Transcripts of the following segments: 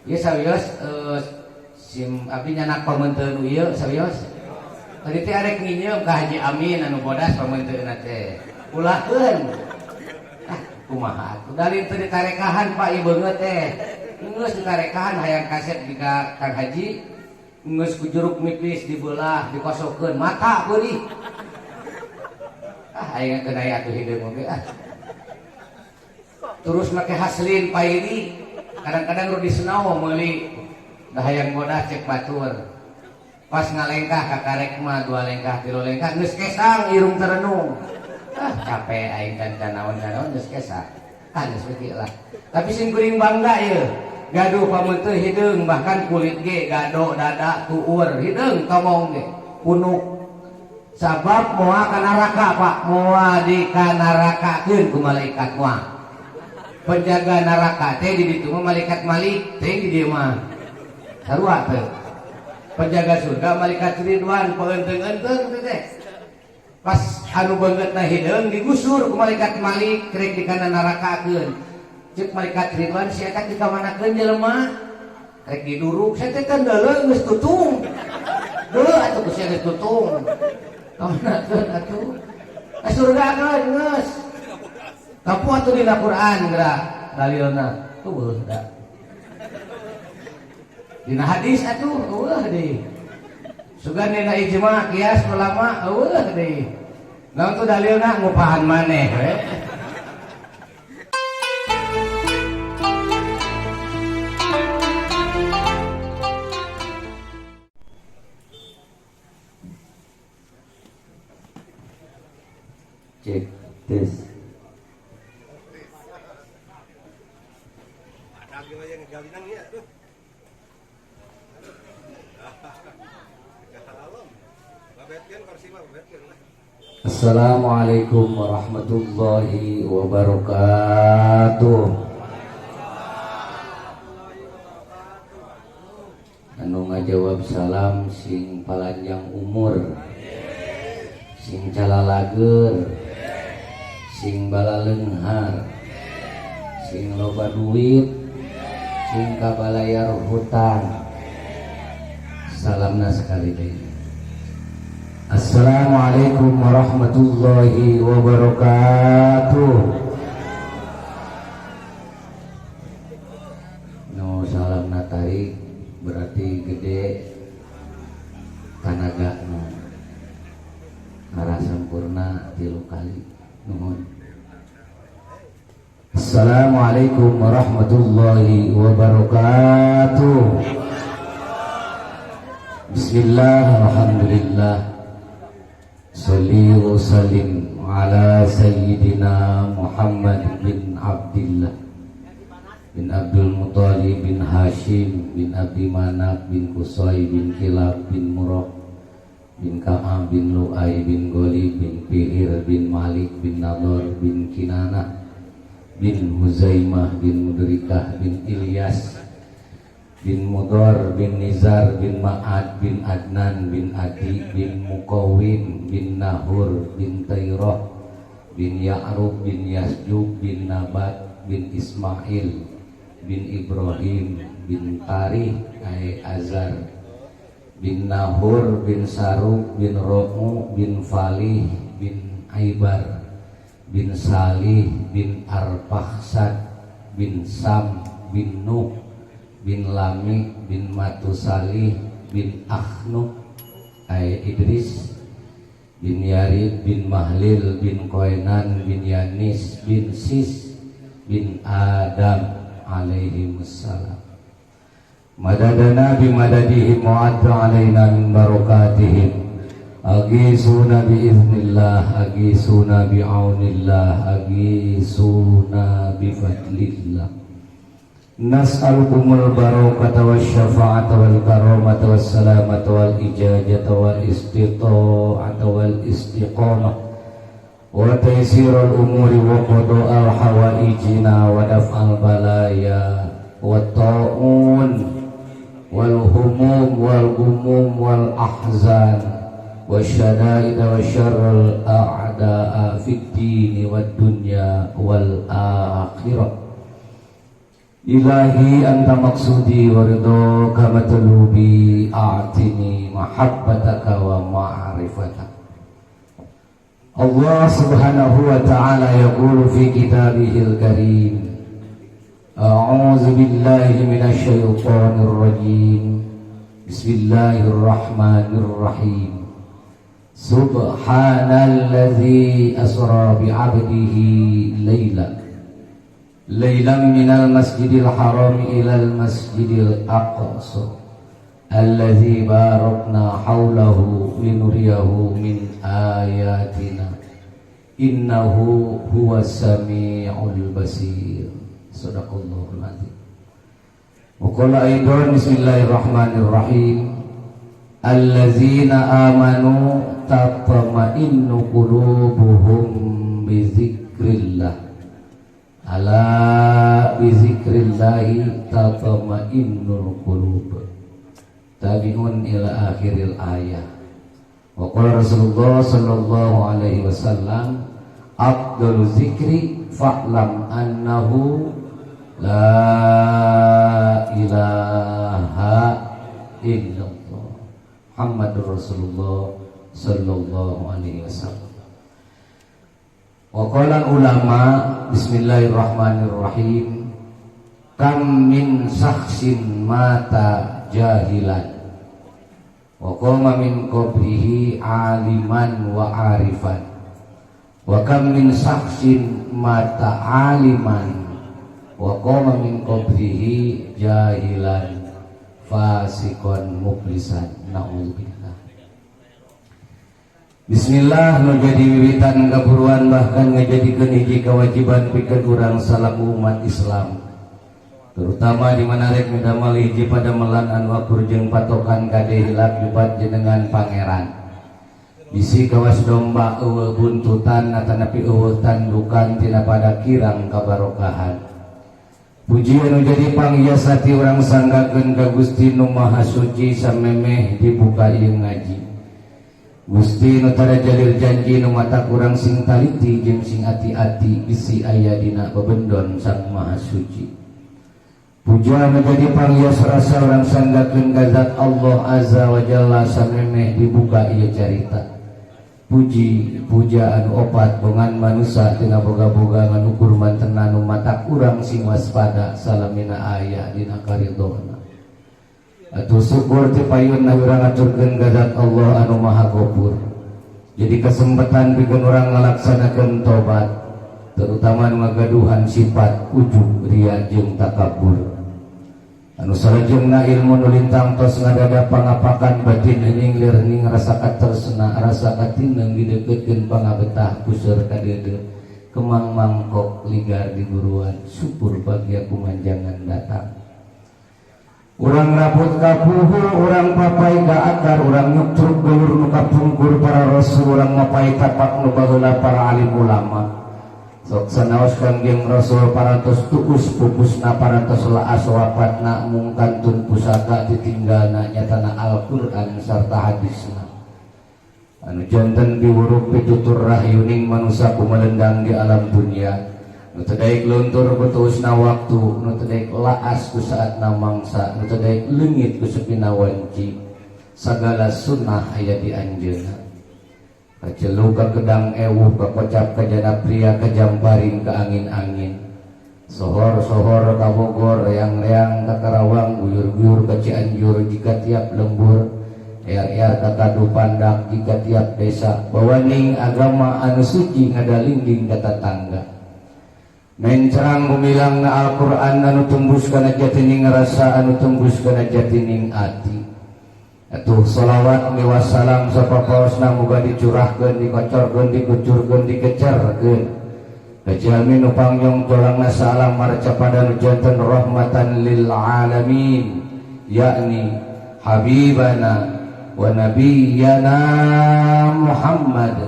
Ieu sawios sim abdi nyanak pameunteun ieu sawios. Tadi teh arek nginyeum ka Haji Amin anu bodas pameunteunna teh. Ulahkeun. Ah, kumaha atuh dalil teu ditarekahan Pak ieu beungeut teh. Geus ditarekahan hayang kaset di ka Kang Haji. Geus ku jeruk nipis dibelah dikosokeun mata beurih. Ah aing keun aya atuh hideung oge ah. Terus make haslin pairi kadang-kadang rudi senau meuli da hayang bodas cek batur. Pas ngalengkah ka karek mah dua lengkah tilu lengkah geus kesang irung terenung. Ah capek aing can naon-naon geus kesang. Ah geus we lah. Tapi sim kuring bangga ieu. Gaduh pameuteuh hideung bahkan kulit ge gado dada tuur hideung tomong ge punuk. Sabab moal ka neraka Pak, moal dikanarakakeun ku malaikat moal. Penjaga neraka teh di ditu mah malaikat Malik teh di dieu mah. Sarua teh. Penjaga surga malaikat Ridwan peunteung-eunteung teh teh. Pas anu beungeutna hideung digusur ku malaikat Malik rek dikana narakakeun. Ceuk malaikat Ridwan si eta dikamanakeun jelema? Rek diduruk saya teh kan deuleu geus tutung. Deuleu atuh ku sia geus tutung. Kamanakeun atuh? Ka surgakeun geus. Kapu atuh dina Quran geura dalilna. Tuh da. Dina hadis atuh eueuh deui. Sugan dina ijma kias ulama eueuh deui. Naon tuh dalilna ngupahan maneh we. Cek tes. Assalamualaikum warahmatullahi wabarakatuh. Anu ngajawab salam sing palanjang umur, sing calalager, sing balaleunghar, sing loba duit, sing kabalayar hutang. Salamna sekali deui. Assalamualaikum warahmatullahi wabarakatuh. No salamna tarik berarti gede tanagana arah sempurna 3 kali. Nuhun. Assalamualaikum warahmatullahi wabarakatuh. Bismillah, alhamdulillah. Salli wa sallim ala sayyidina Muhammad bin Abdillah bin Abdul Muttalib bin Hashim bin Abdi Manaf bin Qusay bin Kilab bin Murrah bin Ka'ab bin Lu'ay bin Ghalib bin Fihir bin Malik bin Nadhr bin Kinanah bin Huzaimah bin Mudrikah bin Ilyas bin Mudhar bin Nizar bin Ma'ad bin Adnan bin Adi bin Muqawwim bin Nahur bin Tairah bin Ya'rub bin Yasjub bin Nabat bin Ismail bin Ibrahim bin Tarih ay Azar bin Nahur bin Saruk bin Ro'u bin Falih bin Aibar bin Salih bin Arpakhsad bin Sam bin Nuh bin Lami bin Matusalih bin Akhnuk ay Idris bin Yarid bin Mahlil bin Koenan bin Yanis bin Sis bin Adam alaihi wassalam. Madadana bimadadihim wa adda alaina min barakatihim. Agisuna biiznillah, agisuna biaunillah, agisuna bifadlillah. Nas'alukumul barakata wasyafa'ata wal karamata wassalamata wal ijazata wal istita'ata wal istiqamah wa taysirul umuri wa qada'al hawaijina wa daf'al balaya wa ta'un wal humum wal gumum wal ahzan wasyada'ida wa syarrul a'da'a fid dini wad dunya wal akhirah. Ilahi anta maksudi wa ridhoka matlubi, a'tini mahabbataka wa ma'rifatak. Allah subhanahu wa ta'ala yaqulu fi kitabihil karim, a'udzu billahi minasy syaithanir rajim, bismillahirrahmanirrahim. Subhanalladzi asra bi'abdihi laila lailan minal masjidil haram ilal masjidil aqsa allazi barakna haulahu linuriyahu min ayatina innahu huwas samiul basir. Sadaqallahul azim. Wa qala aidan, bismillahirrahmanirrahim, allazina amanu tatma'innu qulubuhum bi dzikrillah, ala bi zikrillahi tatma'innul qulub. Tabi'un ila akhiril ayah. Wa qala Rasulullah sallallahu alaihi wasallam, afdalu zikri fa'lam annahu la ilaha illallah Muhammadur Rasulullah sallallahu alaihi wasallam. Wa qala ulama, bismillahirrahmanirrahim, kam min syakhsin mata jahilan wa qama min qabrihi aliman wa arifan, wa kam min syakhsin mata aliman wa qama min qabrihi jahilan fasikon muflisan, na'udzubillah. Bismillah menjadi wiwitan kaburuan, bahkan ngajadikeun hiji kewajiban pikeun urang salaku umat Islam, terutama di mana rek midamel hiji padamelan anu akur jeung patokan kade hilap jupat jenengan pangeran. Bisi kawas domba euweuh buntutan atanapi euweuh tandukan tina pada kirang kabarokahan. Puji anu jadi panghias hati urang sanggakeun ka Gusti Nu Maha Suci samemeh dibuka ieu ngaji. Gusti nu tara jalir janji, nu matak urang sing taliti jeung sing ati-ati bisi aya dina bebendon Sang Maha Suci. Puja anu jadi panghias rasa urang sanggakeun ka zat Allah Azza wa Jalla samemeh dibuka ieu carita. Puji puja anu opat bongan manusa tina boga-boga ngan ukur mantena, nu matak urang sing waspada salamina aya dina karidona. Atuh syukur ti payun urang aturkeun ka zat Allah anu Maha Gofur. Jadi kesempatan pikeun urang ngalaksanakeun tobat, terutama nu ngagaduhan sifat ujub, ria jeung takabur. Anu salajengna ilmu nu lintang tos ngadada pangapakan batin hening lir hening, rasa katresna rasa katineng dideuketkeun pangabetah puseur kadeudeuh kemang mangkok ligar di buruan syukur bagia kumanjangan datang. Urang raput kapuhu, urang papai ka akar, urang nyuktruk galur nu kapungkur para rasul, urang mapai tapak nu baheula para alim ulama. Sok sanaos Kangjeng Rasul parantos tukus pupusna, parantos laas wafatna, mung kantun pusaka ditinggalna nyatana Al-Qur'an sarta hadisna. Anu janten piwuruk pitutur rahyuning manusa kumalendang di alam dunia. Nu teu daek luntur ku tuusna waktu, nu teu daek laas ku saatna mangsa, nu teu daek leungit ku sepina wanci. Sagala sunnah aya di anjeunna. Kacelu ka kedang ewuh, ka kocap ka jana pria, ka jamparing ka angin-angin. Sohor-sohor ka Bogor, reang-reang ka Karawang, guyur-guyur ka Cianjur jika tiap lembur, ear-ear ka Kadu Pandak jika tiap desa, bawaning agama anu suci ngadalingging ka tatangga. Mencerang gumilang na Al-Quran anu tembus kana jatining rasa, anu tembus kana jatining ati. Atuh salawat miwah salam sapapaosna muga dicurahkeun, dikocorkeun, dikucurkeun, dikecerkeun ka jalmi nu pangyong tolangna salam marca pada nu janten rahmatan lil alamin, yakni habibana wa nabiyyana Muhammad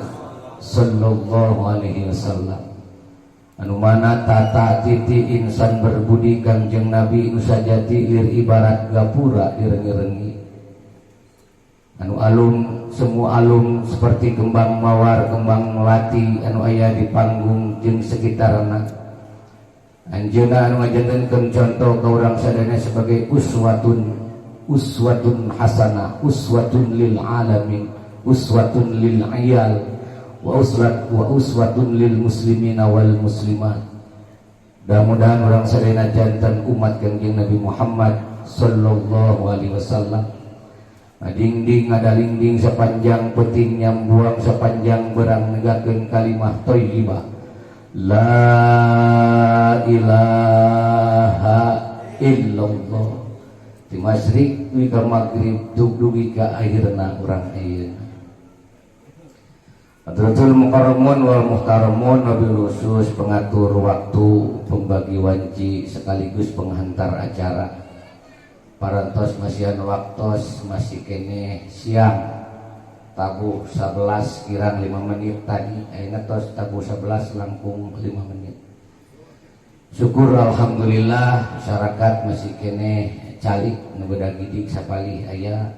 sallallahu alaihi wasallam, anu mana tata titi insan berbudi Kangjeng Nabi nu sajati lir ibarat gapura direngi-rengi, anu alum semua alum seperti kembang mawar, kembang melati anu aya di panggung jeung sekitarna, Anjeunna anu ngajantenkeun contoh ka urang sadayana sebagai uswatun, uswatun hasanah, uswatun lil alamin, uswatun lil iyal, wa uswat wa uswatun lil muslimina wal muslimat. Mudah-mudahan urang sadayana janten umat Kangjeng Nabi Muhammad sallallahu alaihi wasallam. Ngadingding ngadalingding sepanjang peuting, nyambuang sepanjang berang, negakeun kalimah thayyibah la ilaha illallah di masyrik dugi ka maghrib, dugi ka akhirna urang ayeuna. Hadratul mukarramun wal muhtaramun, wabil khusus pengatur waktu, pembagi wanci sekaligus penghantar acara, parantos masihan waktos, masih keneh siang, tabuh 11 kirang 5 menit tadi, ayeuna tos tabuh 11 langkung 5 menit. Syukur alhamdulillah, masyarakat masih keneh calik, nu gidik sapalih aya,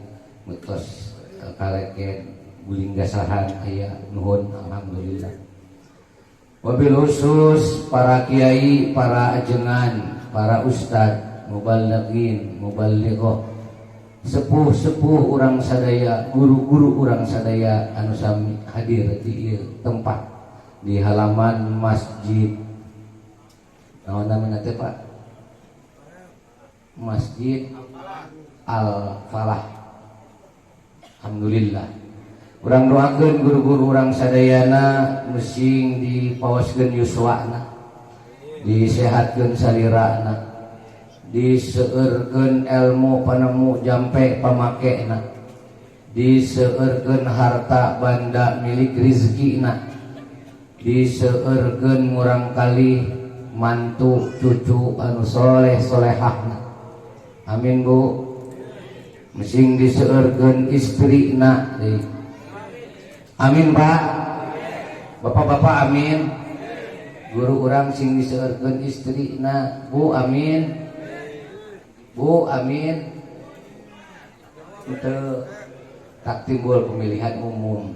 tos kaleken guling gasahan aya, nuhun alhamdulillah. Wabil khusus para kiai, para ajengan, para ustad, muballighin, muballighah, sepuh-sepuh urang sadaya, guru-guru urang sadaya anu sami hadir di ieu tempat di halaman masjid, naon namanya teh, Pak? Masjid Al Falah. Alhamdulillah, urang doakeun guru-guru urang sadayana musing dipaoskeun yuswana, disehatkeun salirana, diseueurkeun ilmu panemu jampe pamakena, diseueurkeun harta banda milik rizkina, diseueurkeun murang kali mantu cucu anu soleh solehahna, amin Bu. Mesing diseueurkeun istrina deui, amin Pak. Bapak-bapak, amin. Guru urang sing diseueurkeun istrina, Bu, amin. Bu, amin. Itu tak timbul pemilihan umum.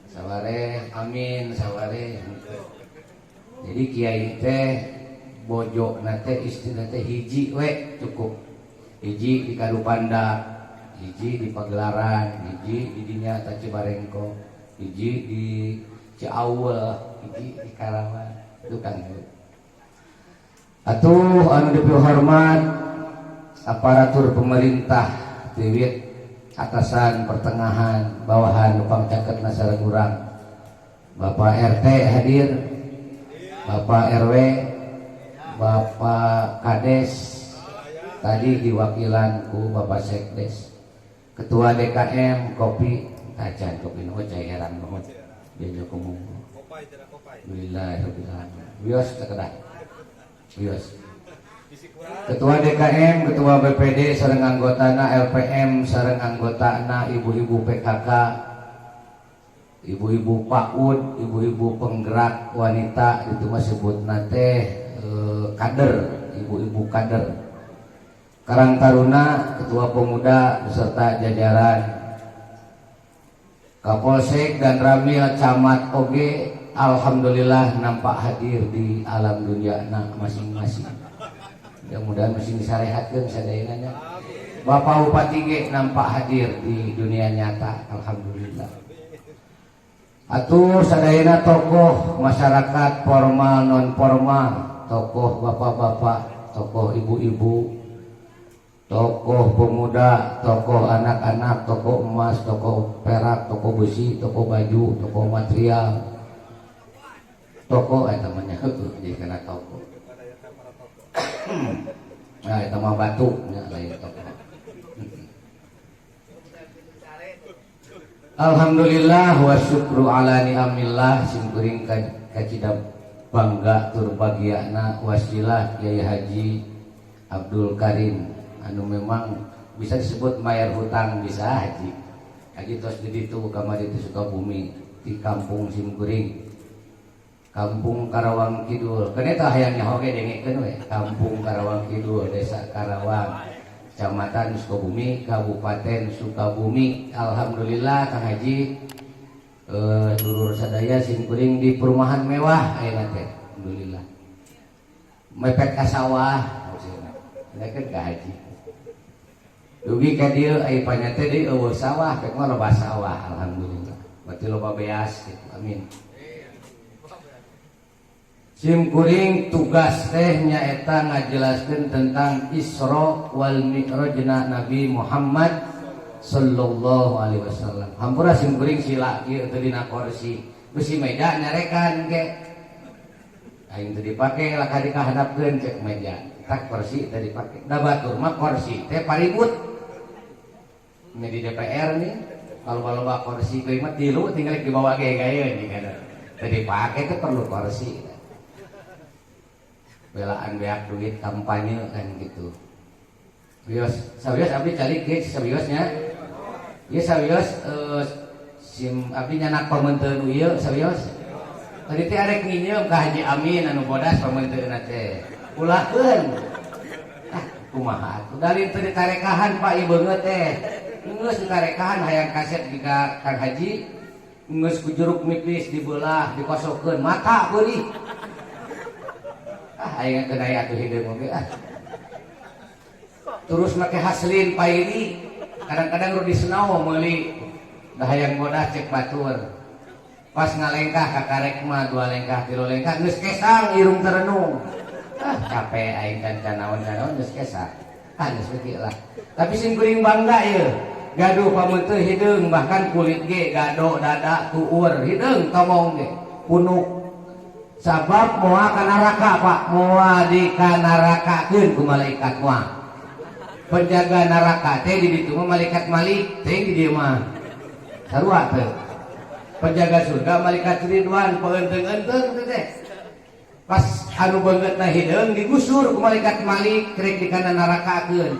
Saware amin, saware. Jadi kiai teh bojo nate istri teh hiji we cukup. Hiji di Kadupandak, hiji di Pagelaran, hiji di dinya ta Cibarengkok, hiji di Ciawel, hiji di Karawang. Itu kan. Atuh anu dipihormat aparatur pemerintah tiwit atasan, pertengahan, bawahan, lupang caket sareng urang, Bapak RT hadir, Bapak RW, Bapak Kades, tadi diwakilan ku Bapak Sekdes, Ketua DKM kopi tacan kopi nu cai herang, nuhun dia kumum. Alhamdulillah rabbil alamin. Wios kedah wios. Ketua DKM, Ketua BPD sareng anggotana, LPM sareng anggotana, ibu-ibu PKK, ibu-ibu PAUD, ibu-ibu penggerak wanita, itu mah sebutna teh kader, ibu-ibu kader. Karang Taruna, Ketua Pemuda beserta jajaran, Kapolsek dan Ramil, Camat oge, alhamdulillah nampak hadir di alam dunia masing-masing. Mudah-mudahan masih disarehatkeun sadayana nya. Bapak Bupati ge nampak hadir di dunia nyata, alhamdulillah. Atuh sadayana tokoh masyarakat formal non formal, tokoh bapak-bapak, tokoh ibu-ibu, tokoh pemuda, tokoh anak-anak, tokoh emas, tokoh perak, tokoh besi, tokoh baju, tokoh material, toko eta mah nya heueuh jadi kana toko. Nah, eta mah batu nya, lain toko. Alhamdulillah wa syukru ala ni'amillah, simkuring kacida bangga tur bagiana wasilah Kiai Haji Abdul Karim anu memang bisa disebut mayar hutang, bisa haji haji tos di ditu kamari di Sukabumi, di kampung simkuring, Kampung Karawang Kidul. Kan eta hayang nyaho ge dengekeun we. Kampung Karawang Kidul, Desa Karawang, Kecamatan Sukabumi, Kabupaten Sukabumi. Alhamdulillah Kang Haji, dulur sadaya, simkuring di perumahan mewah ayeuna teh. Alhamdulillah. Mepet ka sawah maksudna. Pindahkeun ka haji. Dugi ka dieu ai panya teh deui eueuh sawah, pek mah loba sawah alhamdulillah. Berarti loba beas gitu. Amin. Sim kuring tugas teh nyaeta ngajelaskeun tentang Isra wal Mi'rajna Nabi Muhammad sallallahu alaihi wasallam. Hampura sim kuring sila kieu teu dina kursi. Besi meja nyarekan ke. Aing teu dipake lah ka dikahandapkeun cek meja. Tak kursi teu dipake. Da batur mah kursi teh paribut. Ini di DPR nih, kalau loba kursi teh mah tilu tinggal dibawa ge gaya jigana. Teu dipake teh perlu kursi. Belaan beak duit kampanye kan gitu. Wios, sawios abdi cari ge sawiosnya. Ieu sawios sim abdi nyanak pameunteun ieu sawios. Tadi teh arek nginyeum ka Haji Amin anu bodas pameunteunna teh. Ulahkeun. Ah, kumaha atuh dalin teu ditarekahan Pak ieu beungeut teh. Geus ditarekahan hayang kaset jika Kang Haji geus ku jeruk nipis dibelah dikosokeun mata beurih. Ah aing teu aya atuh hideung oge ah. Terus make haslin pairi kadang-kadang rudi senau meuli da hayang bodas cek batur. Pas ngalengkah ka karek mah dua lengkah tilu lengkah geus kesang irung terenung. Ah capek aing can canaon-canaon geus kesang. Ah geus beuki lah. Tapi sim kuring bangga ieu. Gaduh pameuteuh hideung bahkan kulit ge gado dada tuur hideung tomong ge punuk. Sabab moal ka neraka Pak, moal dikanarakakeun ku malaikat moal. Penjaga neraka teh di ditu mah malaikat Malik teh di dieu mah. Sarua teh. Penjaga surga malaikat Ridwan peunteung-eunteung teh teh. Pas anu beungeutna hideung digusur ku malaikat Malik rek dikanarakakeun.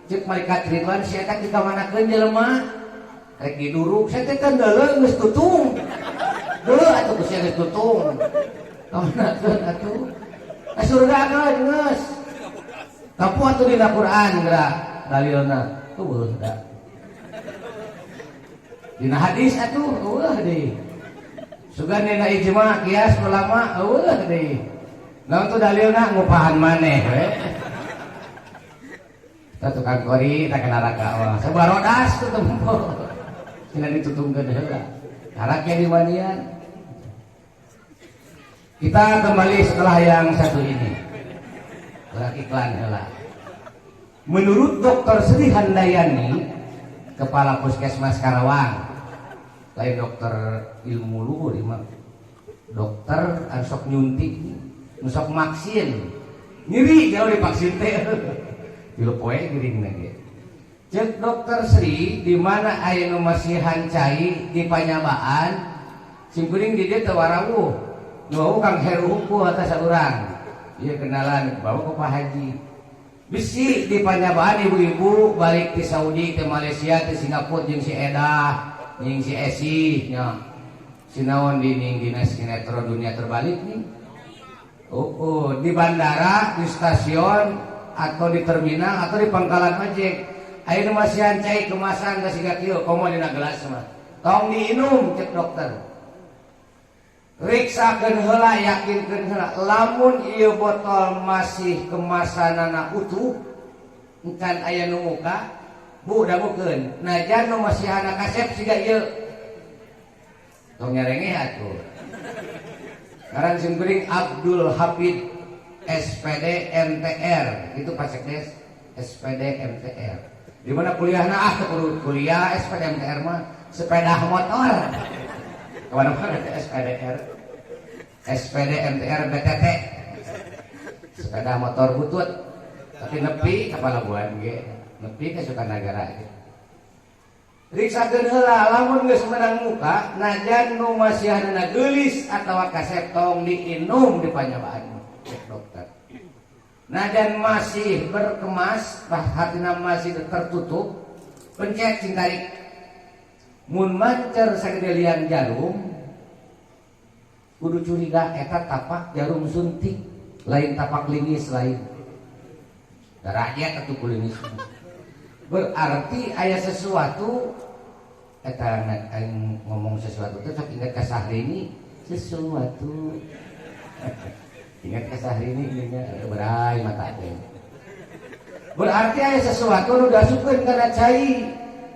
Ceuk malaikat Ridwan si eta dikamanakeun jelema? Rek diduruk saya teh kan deuleu geus tutung. Deuleu atuh ku sia geus tutung. Kamanakeun atuh? Ka surga geus geus. Kapu atuh dina Quran geura dalilna. Tuh da. Dina hadis atuh eueuh deui. Sugan dina ijma kias ulama eueuh deui. Naon tuh dalilna ngupahan maneh we. Kita tukang kori tak kena neraka mah. Sabarodas tuh tempo. Cenah ditutungkeun heula. Karak di wanian. Kita kembali setelah yang satu ini. Gerak iklan heula. Menurut Dr. Sri Handayani, Kepala Puskesmas Karawang, lain dokter ilmu luhur mah. Dokter anu sok nyuntik, nu sok maksin. Nyeri jauh divaksin teh. Tilu poe geuring ge. Cek Dokter Sri di mana aya nu masihan cai di panyabaan, sim kuring di dieu teu warawuh. Nu wawuh Kang Heru Huku atas urang. Ieu kenalan bawa ke Pak Haji. Bisi di panyabaan ibu-ibu balik di Saudi, ke Malaysia, ke Singapura jeung si Edah, jeung si Esi nya. Sinaon di ning dina sinetron dunia terbalik nih. Oh, di bandara, di stasiun, atau di terminal atau di pangkalan ojek. Aya nu masihan cai kemasan ka siga kieu komo dina gelas mah. Tong diinum cek dokter. Riksakeun heula, yakinkeun heula lamun ieu botol masih kemasanana utuh encan aya nu muka bu dangukeun. Najan nu masihana kasep siga ieu. Tong nyarengeh atuh. Ngaran sim kuring Abdul Hafid SPD MTR, itu Pak Sekdes SPD MTR. Di mana kuliahna ah teu kudu kuliah SPD MTR mah sepeda motor. Kemana-mana teh SPDR. SPD MTR BTT. Sepeda motor butut. Tapi nepi ka palabuhan ge, nepi ka Sukanagara ge. Riksakeun heula lamun geus menang muka najan nu masihanna geulis atawa kasep tong diinum di panyabaan cek dokter. Najan masih berkemas, bah hatina masih tertutup, pencet cing tarik. Mun mancer sagede liang jarum, kudu curiga eta tapak jarum suntik, lain tapak lingis lain. Da rakyat atuh kulinis. Berarti aya sesuatu eta aing ngomong sesuatu teh sok inget ka Sahrini sesuatu. Ingat ka Sahrini nya berai mata teh. Berarti aya sesuatu nu diasupkeun kana cai.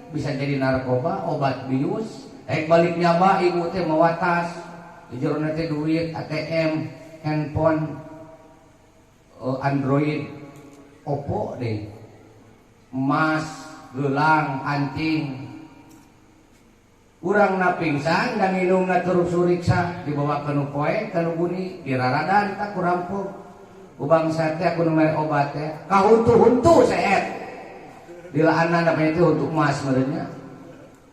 Bisa jadi narkoba, obat bius, rek balik nyaba ibu teh mawa tas, di jerona teh duit, ATM, handphone, Android, Oppo deh, emas, gelang, anting. Urang na pingsan dan minumna terus suriksa dibawa ke nu poek, ke nu buni, diraradan tak ku rampok. Ku bangsa teh aku nu mere obat teh, kahuntu-huntu seet. Dilaanan apa itu untuk emas merenya.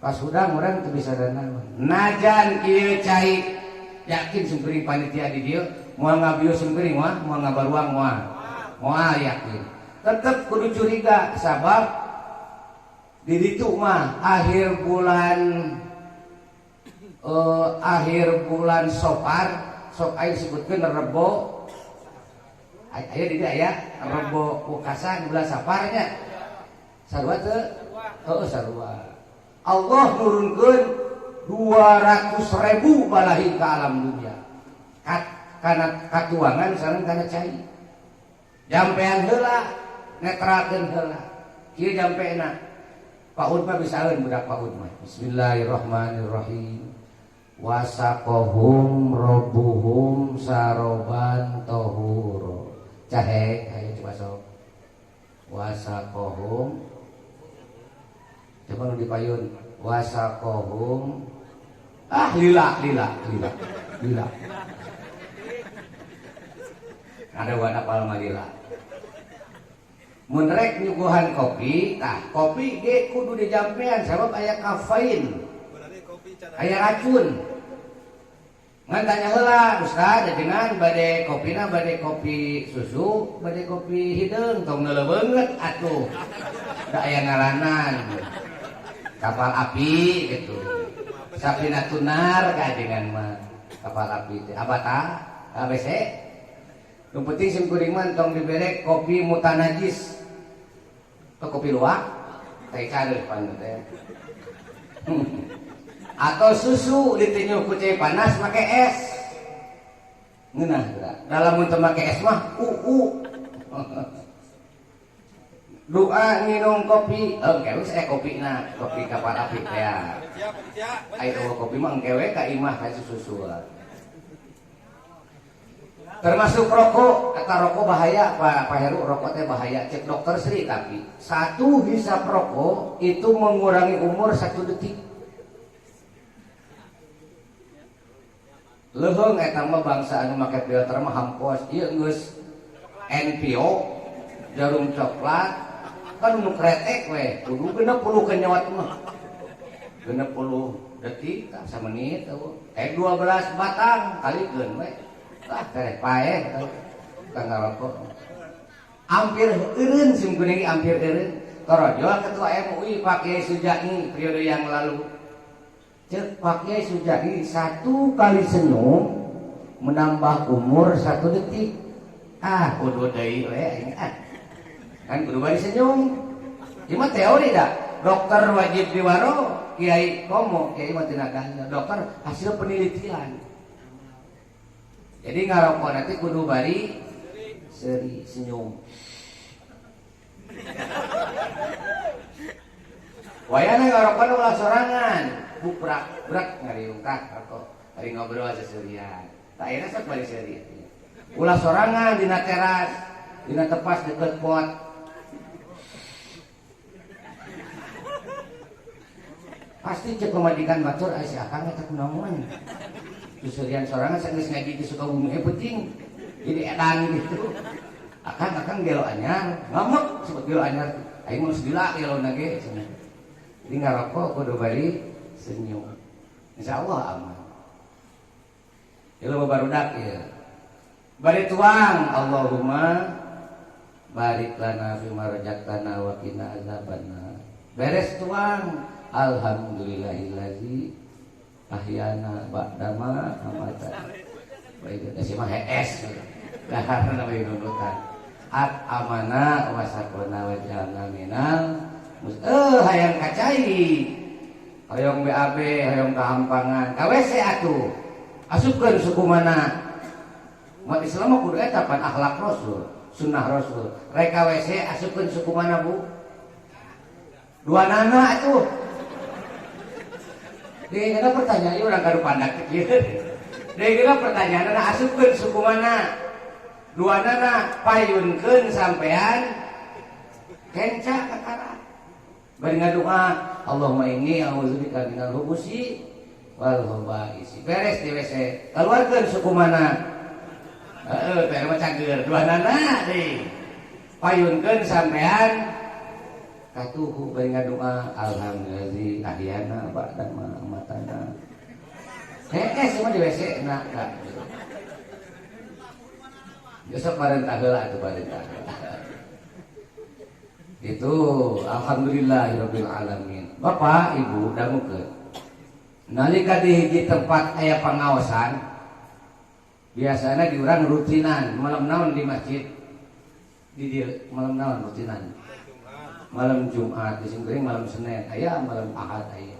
Pas hudang urang teu bisa dana. Najan kieu cai yakin sungkuring panitia di dieu moal ngabius sungkuring moal, moal ngabaruang moal. Moal yakin. Tetep kudu curiga sabab di ditu mah akhir bulan Sopar, sok aing sebutkeun Rebo. Aya di dieu aya Rebo Wekasan bulan Saparnya. Sarua teu? Heeh sarua. Allah nurunkeun 200.000 balahi ke alam dunia. Kana katuangan sareng kana cai. Jampean heula, netralkeun heula. Kieu jampena. Pak Ud mah bisaeun budak Pak Ud mah. Bismillahirrahmanirrahim. Wasaqahum rabbuhum saroban tahura. Cahe, ayo coba sok. Wasaqahum. Coba nu dipayun. Wasaqahum. Ah, lila, lila, lila. Lila. Ada warna palma lila. Mun rek nyuguhan kopi, tah kopi ge kudu dijampean sabab aya kafein. Aya racun. Ngan tanya heula, Ustaz, dengan bade kopina bade kopi susu, bade kopi hideung, tong neuleuh beungeut atuh. Da aya ngaranan. Kapal api gitu. Sapina tunar kajengan mah kapal api teh. Abata, ABC. Nu penting sim kuring mah tong dibere kopi mutanajis. Atau kopi luwak, teh careuh pan teh. Atau susu ditinyuh ku cai panas make es. Ngeunah geura. Dalam mun teu make es mah uu. Doa minum kopi, engke we saya kopina, kopi kapal api teh. Ayo kopi mah engke we ka imah ka susu. Termasuk rokok, kata rokok bahaya Pak Heru, rokok teh bahaya. Cek dokter Sri tapi satu hisap rokok itu mengurangi umur 1 detik. Leuheung eta mah bangsa anu make filter mah hampos, ieu geus NPO jarum coklat kan nu kretek we, kudu 60 kenyot mah. 60 detik tah samenit eueuh. 12 batang kalikeun we. Tah tereh paeh tah ngarokok. Hampir eureun sim kuning hampir eureun. Torojol ketua MUI Pak Kiai Sujani periode yang lalu. Cek Pak Kiai Sujani 1 kali senyum menambah umur 1 detik. Ah, kudu deui we aing ah. Kan kudu bari senyum. Ieu mah teori dah. Dokter wajib diwaro, kiai komo, kiai mah tina ganda. Dokter hasil penelitian. Jadi ngarokok nanti kudu bari seri senyum. Wayana ngarokok ulah sorangan, buprak brak ngariung tah rokok, bari ngobrol seserian. Tah ayeuna sok bari seuri. Ulah sorangan dina teras, dina tepas deket pot. Pasti cek pamajikan batur ai si akang eta kunaon. Seserian sorangan sageus ngaji di Sukabumi penting. Jadi edan gitu. Akang-akang gelo anyar, ngamuk sebut gelo anyar. Aing mah geus gila gelo na ge cenah. Jadi ngarokok kudu bari senyum. Insyaallah aman. Ieu loba barudak ieu. Bari tuang Allahumma barik lana fi ma razaqtana wa qina azabannar. Beres tuang alhamdulillahillazi ahyana ba'dama amata. Baik, da si mah hees. Daharna we nunutan. At amana wa sakona wa jalna minal hayang kacai. Hoyong BAB, hoyong kahampangan. Ka WC atuh. Asupkeun suku mana? Umat Islam mah kudu eta pan akhlak Rasul, sunnah Rasul. Rek ka WC asupkeun suku mana, Bu? Dua nana atuh. Di eta pertanyaan urang kadu pandak kieu. Di eta pertanyaanna asupkeun suku mana? Dua nana payunkeun sampean kenca kakara. Bari ngadoa, Allahumma inni a'udzubika minal khubusi wal khaba'isi. Beres di WC, keluarkeun suku mana? Heeh, teh mah cager dua nana deui. Payunkeun sampean katuhu bari ngadoa, alhamdulillahi ahyana ba'da ma amatana. Heeh, semua di WC na ka. Besok parentah heula atuh parentah. Itu alhamdulillahirabbil alamin. Bapak, Ibu dangukeun. Nalika di hiji tempat aya pangaosan, biasanya di urang rutinan malam naon di masjid di dieu malam naon rutinan? Malam Jumat, di sini malam Senin aya, malam Ahad aya.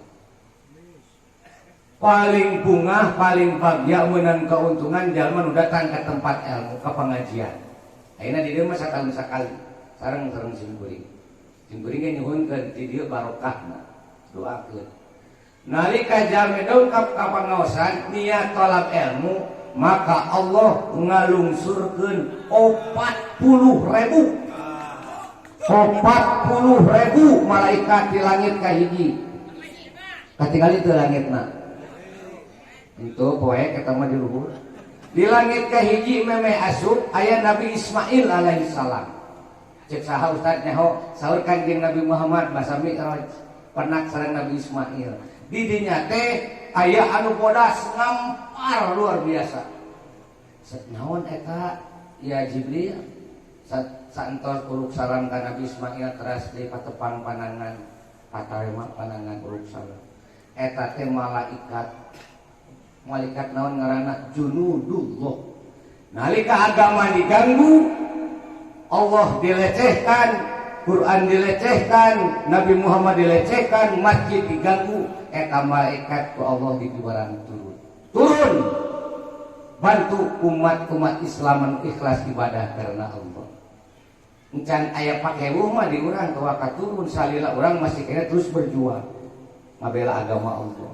Paling bungah, paling bagya menang keuntungan jalma nu datang ke tempat ilmu, ke pengajian. Ayeuna di dieu mah satahun sakali sareng-sareng simkuring. Simkuring ge nyuhunkeun di dieu barokahna, doakeun. Nalika jalmi dongkap ka pangaosan niat tolab ilmu, maka Allah ngalungsurkeun 40.000. 40.000 malaikat di langit kahiji. Katingali teu langitna? Itu poe eta mah di luhur. Di langit kahiji memeh asup aya Nabi Ismail alaihi salam. Cek saha Ustaz nyaho? Saur Kanjeng Nabi Muhammad basa Mi'raj penak sareng Nabi Ismail. Di dinya teh aya anu bodas ngampar luar biasa. Naon eta ya Jibril? Saentos uluk salam ka Nabi Ismail teras di patepang panangan, patarema panangan uluk salam. Eta teh malaikat. Malaikat naon ngaranna? Junudullah. Nalika agama diganggu, Allah dilecehkan, Quran dilecehkan, Nabi Muhammad dilecehkan, masjid diganggu, eta malaikat ku Allah dipibarang turun. Turun bantu umat-umat Islam anu ikhlas ibadah karena Allah. Encan aya pakewuh mah di urang teu turun salila urang masih kena terus berjuang ngabela agama Allah.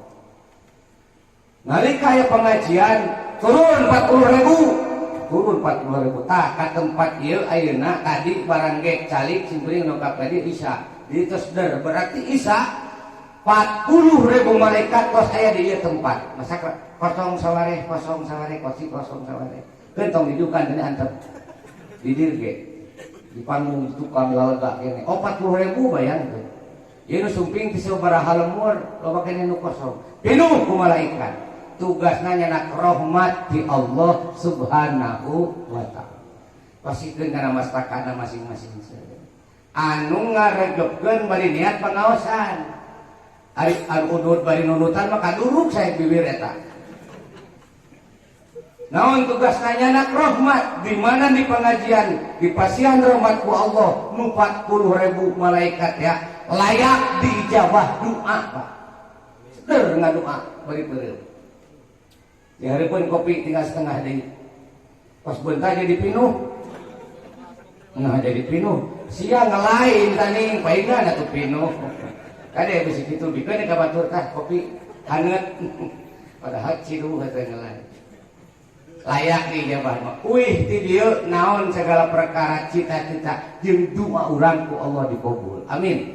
Nalika aya pengajian turun 40.000, turun 40.000. Tah ka tempat ieu ayeuna tadi barang ge calik simkuring dongkap tadi Isya. Di tos der berarti Isya 40.000 malaikat tos aya di ieu tempat. Masa kosong sawareh, kosong sawareh, kosi kosong sawareh. Keun tong didukan deui antep. Di dieu ge. Di panggung tukang lalega kene. Oh 40.000 bayangkeun. Ieu nu sumping ti sabaraha lemur, loba kene nu kosong. Pinuh ku malaikat. Tugasna nyanak rahmat di Allah Subhanahu wa ta'ala. Pasikeun kana mastakana masing-masing. Anu ngaregepkeun bari niat pangaosan. Ari anu udud bari nunutan mah kaduruk saya bibir eta. Naon tugasna nyanak rahmat di mana di pengajian di pasihan rahmat ku Allah nu 40.000 malaikat ya layak diijabah doa, Pak. Seder ngadoa bari peureum. Di hari pun kopi tinggal setengah deui. Pas bentar jadi pinuh. Nah jadi pinuh. Sia ngelain tani paingan atuh pinuh. Kade bisi kitu bikeun ka batur tah kopi haneut. Padahal ciduh eta ngelain. Layak diijabah mah. Uih ti dieu naon segala perkara cita-cita jeung doa urang ku Allah dikabul. Amin.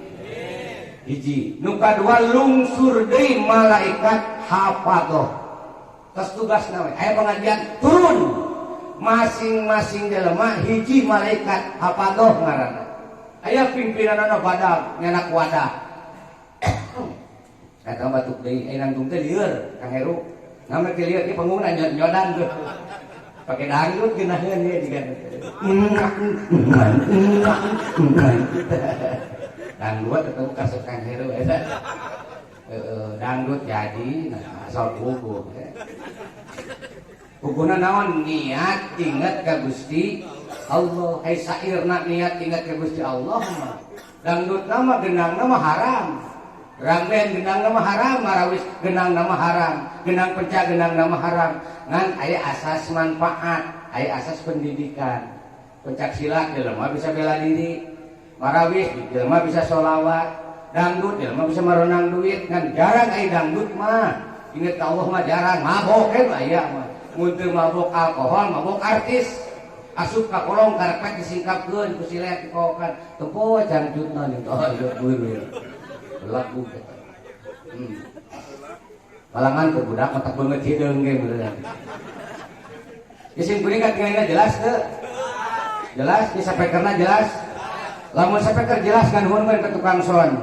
Hiji, nu kadua lungsur deui malaikat hafadzah. Tos tugasna we. Aya pengajian turun. Masing-masing jelema hiji malaikat hafadzah ngaranna. Aya pimpinanana badag nyanak wadah. Eta batuk deui aya nangtung teh lieur Kang Heru. Nama teh lieur ieu panggungna nyodan tuh. Pake dangdut geunaheun ieu jiga. Dangdut ketemu kasep Kang Heru eta. Dangdut jadi nah, asal puguh. Puguna naon niat ingat ka Gusti Allah. Ai sairna niat ingat ka Gusti Allah mah. Dangdut nama genang nama haram. Ramben genang nama haram, marawis genang nama haram, genang pecah genang nama haram. Ngan aya asas manfaat, Aya asas pendidikan. Pencak silat jelema bisa bela diri, marawis jelema bisa sholawat, dangdut jelema bisa merenang duit. Kan jarang aya dangdut mah. Inget ka Allah mah jarang, mabok kan aya mah. Mun teu mabok alkohol, mabok artis. Asup ka kolong karepet disingkapkeun ku silet dikokan. Tempo cangcutna nih. Oh iya beureum. Lagu eta. Palangan ke budak otak beungeut hideung ge beureunan. Isim kuring katingalina jelas teu? Jelas, di sapekerna jelas. Lamun sapeker jelas kan nuhun we ke tukang son.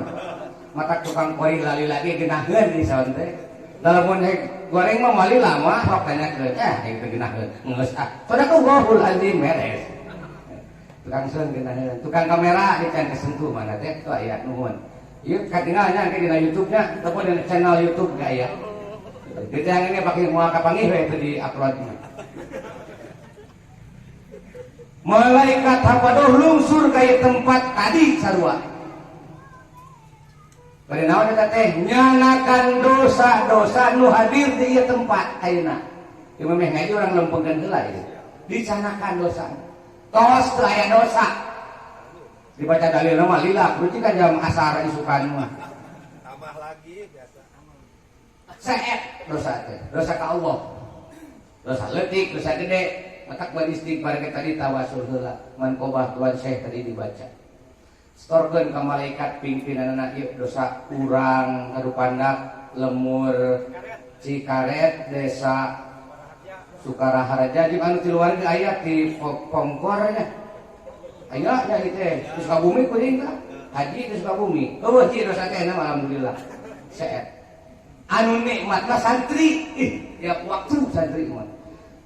Mata tukang koi lali lagi geunaheun di son teh. Lamun goreng mah mali lama sok tanyakeun, aing teh geunaheun. Geus ah. Sadaqallahul azim beres. Tukang son geunaheun, tukang kamera di can kesentuh mana teh tuh aya nuhun. Ieu katingalnya engke dina YouTube-nya ataupun dina channel YouTube ge aya. Jadi yang ini pakai moal kapanggih we itu di upload mah. Malaikat hapadoh lungsur ka ieu tempat tadi sarua. Bari naon eta teh nyanakan dosa-dosa nu hadir di ieu tempat ayeuna. Ieu mah ngaji urang lempengkeun heula ieu. Dicanakan dosa. Tos teu aya dosa. Dibaca dalilna mah lila, berarti kan jam asar isukan mah. Tambah lagi biasa. Seet dosa teh, dosa ka Allah. Dosa leutik, dosa gede. Matak buat istighfar ke tadi tawasul heula, manqobah tuan Syekh tadi dibaca. Setorkeun ka malaikat pimpinanna ieu dosa urang Kadupandak lemur Cikaret desa Sukaraharja jeung anu ti luar ge aya ti Pongkor nya. Aya nya ieu teh di Sukabumi kuring tah. Haji di Sukabumi. Eueuh ji dosa teh na alhamdulillah. Seet. Anu nikmat mah santri. Ih, tiap waktu santri mah.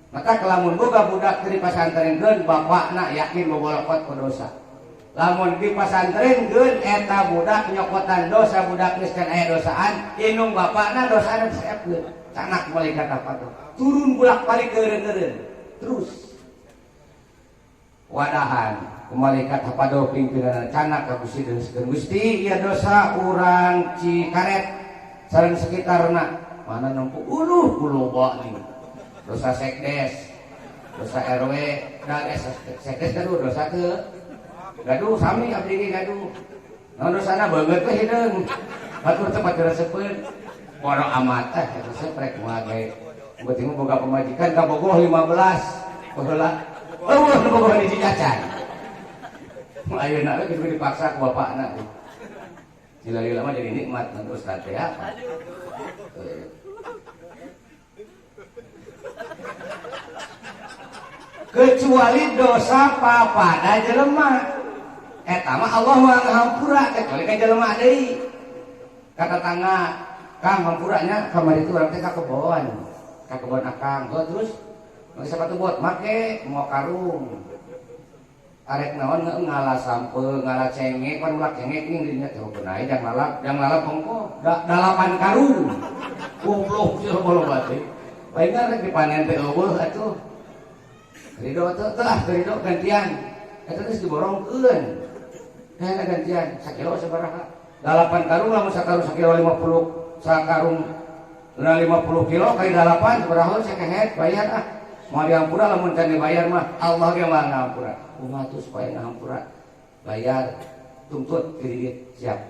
Maka kelamun boga budak di pasantrenkeun bapakna yakin bobolokot ku dosa. Lamun di pasantrenkeun eta budak nyokotan dosa budak geus can aya dosaan, indung bapakna dosana diseepkeun. Canak malaikat apa tuh? Turun bolak-balik keureun-keureun. Terus wadahan malaikat hapadoh pimpinan canak ka Gusti deuskeun. Gusti ieu dosa urang Cikaret sareng sekitarna. Mana nempo uluh kuloba nih. Dosa sekdes, dosa RW, dan sekdes gaduh dosa teu. Gaduh sami abdi ge gaduh. Naon dosana beungeut we hideung. Batur teh batur resepeun. Bodo amat teh resep rek moal ge. Beuting mah boga pamajikan ka bogoh 15 baheula. Eueuh nu bogoh hiji cacan. Ayeuna we geus dipaksa ku bapakna. Lila-lila mah jadi nikmat nanti ustaz teh apa. Kecuali dosa papada jelema. Eta mah Allah mah ngahampura kecuali ka jelema deui. Ka tetangga, Kang hampuranya kamari itu urang teh ka kebon. Ka kebon akang. Heuh terus make sepatu bot make mau karung. Arek naon ngala sampe, ngala cengek, pan ulah cengek ning dirinya teh beunai jang lalap ongko 8 karung. Goblok sia loba teh. Palingan rek dipanen teh eueuh atuh. Ridho teh teh ah ridho gantian. Eta geus diborongkeun. Hayang gantian sakilo sabaraha? 8 karung lamun sakarung sakilo 50, sakarung 50 kilo kali 8 sabaraha sakehet bayar ah. Moal dihampura lamun can dibayar mah Allah ge moal ngahampura. Kumaha tuh supaya ngahampura? Bayar, tuntut kredit siap.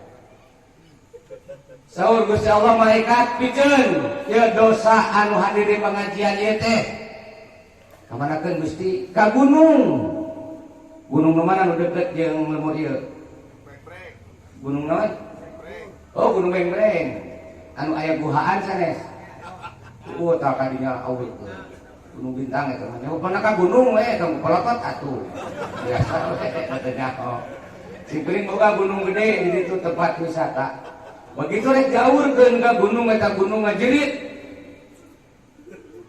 Saur Gusti Allah malaikat piceun ieu dosa anu hadir di pengajian ieu teh. Kamanakeun Gusti? Ka gunung. Gunung nu mana nu deukeut jeung lemur ieu? Gunung naon? Oh, Gunung Bengbreng. Anu aya guhaan sanes. Oh, tah kadinya awit. Gunung Bintang eta mah. Nyaho ka gunung we, tong pelotot atuh. Biasa we teh nyaho. Sing penting boga gunung gede di ditu tempat wisata. Begitu rek jaurkeun ka gunung eta gunung ngajerit.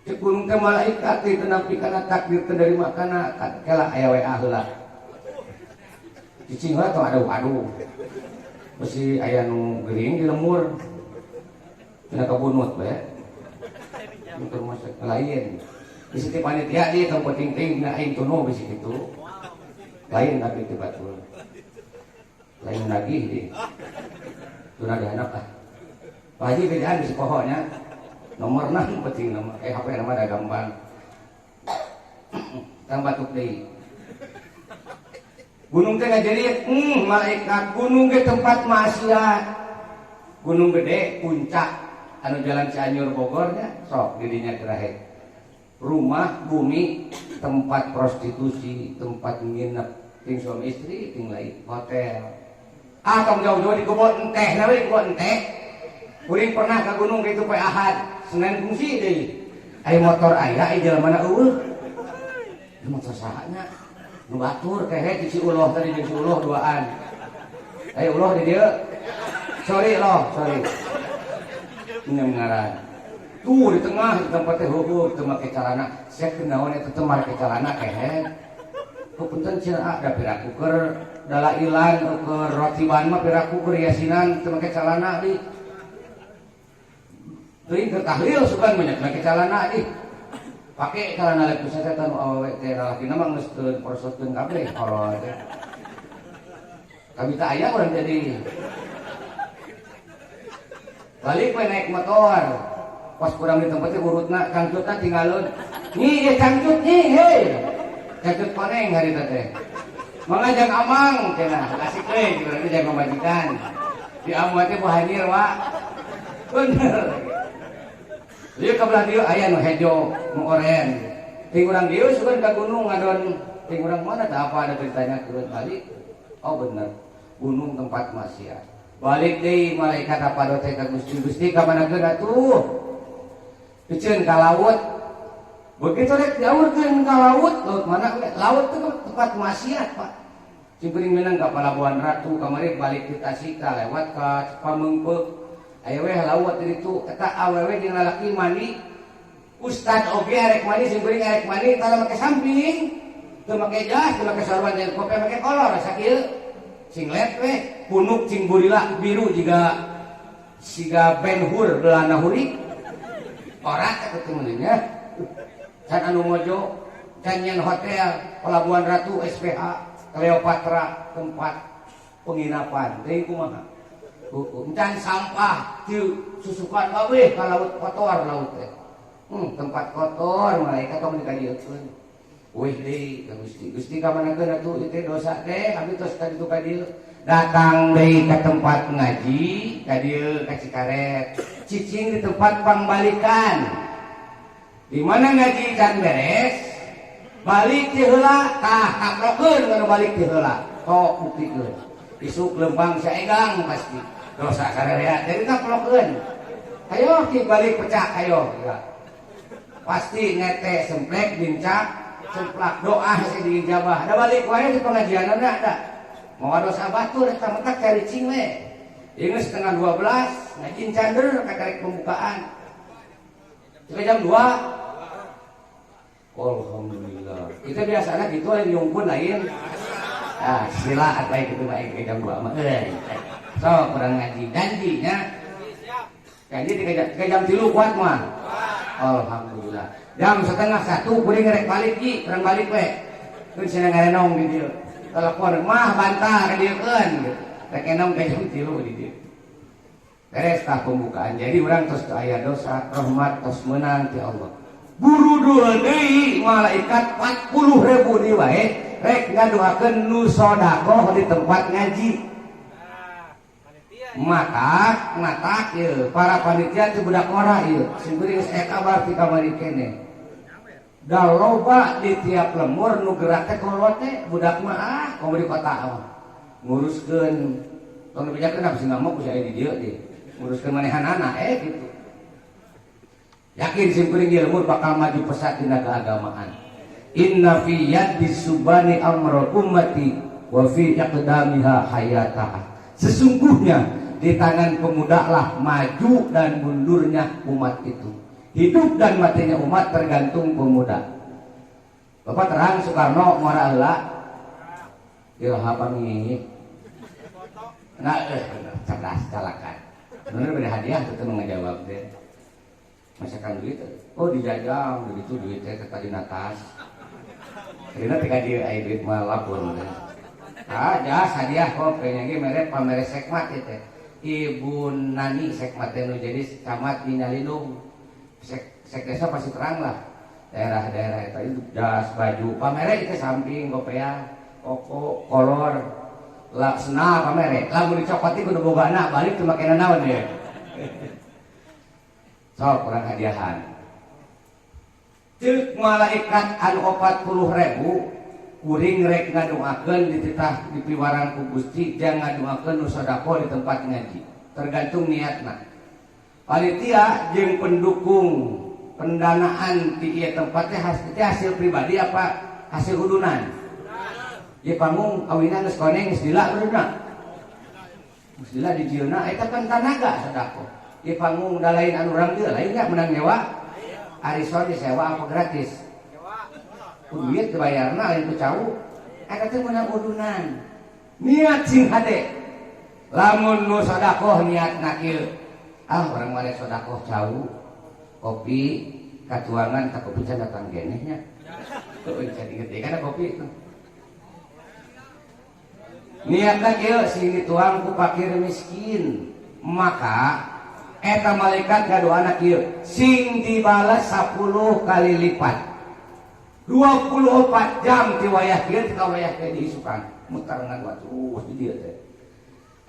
Cek gunung teh malaikat teh nampi kana takdir teh dari makana kela aya WA heula. Cicing heula tong aduh-aduh. Besi aya nu gering di lemur. Cenah kabunut we. Nu termasuk lain. Bisi ti panitia di tong penting ting na aing tunu bisi kitu. Lain tapi ti batur. Lain nagih di. Tuna dihandap ah. Pak Haji bedaan bisi poho nya. Nomor 6 penting nomor. HP nama ada gampang. Tang batuk deui. Gunung teh ngajerit, malaikat gunung ge tempat maksiat. Gunung gede puncak anu jalan Cianjur Bogor nya sok didinya gerahe. Rumah bumi tempat prostitusi, tempat nginep ting suami istri ting lain hotel. Ah tong jauh-jauh di kebon enteh, na we di kebon enteh. Kuring pernah ke gunung kitu poe Ahad, Senin fungsi deui. Aya motor aya, aya jelema eueuh. Motor saha nya? Nu batur kehe si Uloh tadi jeung si Uloh duaan. Aya Uloh di dieu. Sorry loh, sorry. Ini ngaran. Tuh di tengah di tempat teh heueuh teu make calana. Sia kunaon eta teu make calana kehe. Punten cenah da piraku keur dalailan keur rotiban mah piraku keur yasinan teu make calana di. Teuing keur tahlil sugan banyak make calana di. Pake calana lek bisa teh nu awewe teh lalakina mah geus teu prosotkeun kabeh kolol teh. Kabita aya urang jadi. Balik we naik motor. Pas kurang di tempatnya urutna cangcutna tinggalun. Nyi, ye cangcut nyi, hei. Cangcut koneng hari teh. Mangga jang amang cenah, asik euy berarti jang pamajikan. Di amu teh buhanir wa. Bener. Ieu ka belah dieu aya nu hejo, nu oren. Ting urang dieu sugan ka gunung ngadon ting urang mana tah apa ada beritanya turun balik. Oh bener. Gunung tempat maksiat. Balik deui malaikat apa teh ka Gusti Gusti ka manakeun atuh. Piceun ka laut. Begitu rek diaurkeun ka laut, laut mana we? Laut itu tempat maksiat, Pak. Cing menang ka Pelabuhan Ratu kamari balik di Tasika lewat ka Pameungpeuk. Aya we laut di ditu eta awewe jeung lalaki mandi. Ustad oge arek mandi sing kuring arek mandi tara make samping. Teu make jas, teu make sarwan jeung kope make kolor sakieu. Singlet we, punuk cing burila biru jiga siga Ben Hur belana hurik. Ora teh temennya. Can anu mojo, can nyen hotel, Pelabuhan Ratu, SPH, Cleopatra, tempat penginapan. Deui kumaha? Encan sampah di susukan kabeh ka laut kotor laut teh. Tempat kotor malaikat tong dikadieukeun. Wih deui ka Gusti. Gusti ka manakeun atuh ieu teh dosa teh abdi tos ka ditu ka dieu. Datang deui ka tempat ngaji, ka dieu ka Cikaret. Cicing di tempat pangbalikan. Di mana ngaji can beres, balik ti heula tah kaplokeun kana balik ti heula. Tok buktikeun. Isuk lempang saegang pasti. Dosa sarerea jadi kaplokeun. Ayo ki balik pecah ayo. Ya. Pasti nete semplek bincak semplak doa sih diijabah. Da balik wae di pengajianna da. Mau dosa batur eta mentak cari cing we. Ieu 11:30 ngaji cander kakarek pembukaan. Sampai jam 2. Alhamdulillah. Kita biasanya gitu lain nyungkun lain. Ah, sila atuh gitu bae ke jam 2 mah euy. So, kurang ngaji janjinya. Janji 3 jam 3 kuat mah. Alhamdulillah. Jam 12:30 kuring rek balik ki, kurang balik we. Keun cenah ngarenong di dieu. Telepon mah bantah ka dieu keun gitu. Rek enong ke jam 3 di dieu. Beres tah pembukaan. Jadi urang tos teu aya dosa, rahmat tos meunang ti Allah. Buru dua deui malaikat 40.000 deui wae rek ngadoakeun nu sedekah di tempat ngaji. Matak, matak ieu para panitia teu budak ora ieu. Sing kuring geus aya kabar ti kamari keneh. Da loba di tiap lemur nu gerak teh kolot teh budak mah ah komo di kota mah. Nguruskeun tong dibejakeun apa sih ngamuk ku aya di dieu deui. Nguruskeun manehanana gitu. Yakin sim kuring ieu lemur bakal maju pesat dina keagamaan. Inna fi yadi subani amra ummati wa fi iqdamiha hayataha. Sesungguhnya di tangan pemuda lah maju dan mundurnya umat itu. Hidup dan matinya umat tergantung pemuda. Bapak terang Soekarno ngora heula. Ilha pami. Nah, cerdas calakan. Bener beda hadiah tuh nu ngajawab teh. Masakan duit, oh dijajang begitu duit teh tadi tas. Dina teh ka dieu aya duit mah lapor. Ah, jas hadiah kok kayaknya ge mere pamere sekmat ieu teh. Ibu Nani sekmat teh nu jadi camat di Nyalindung. Sek desa pasti terang lah. Daerah-daerah eta itu jas baju pamere itu samping kopea koko kolor laksana pamere lamun dicokoti kudu bogana balik teu make naon ye. Sok kurang hadiahan. Ceuk malaikat anu 40.000 kuring rek ngadoakeun dititah dipiwarang ku Gusti jang ngadoakeun nu sedekah di tempat ngaji. Tergantung niatna. Panitia jeung pendukung pendanaan di ieu tempat teh hasil pribadi apa hasil udunan? Ieu panggung awina geus koneng geus dila beurna. Geus dila dijieunna eta kan tanaga sedekah. Ieu panggung da lain anu urang dieu lain nya menang nyewa. Arison disewa apa gratis? Ku duit dibayarna lain ku cau. Eta teh meunang udunan. Niat sing hade. Lamun nu sedekah niatna kieu. Ah urang mah rek sedekah cau, kopi katuangan tak kopi can datang keneh nya. Tuh can inget deui kana kopi itu. Niatna kieu sing dituang ku fakir miskin. Maka eta malaikat ngadoana kieu, sing dibalas 10 kali lipat. 24 jam ti wayah kieu ti ka wayah kieu diisukan. Muter ngadoa terus di dieu teh.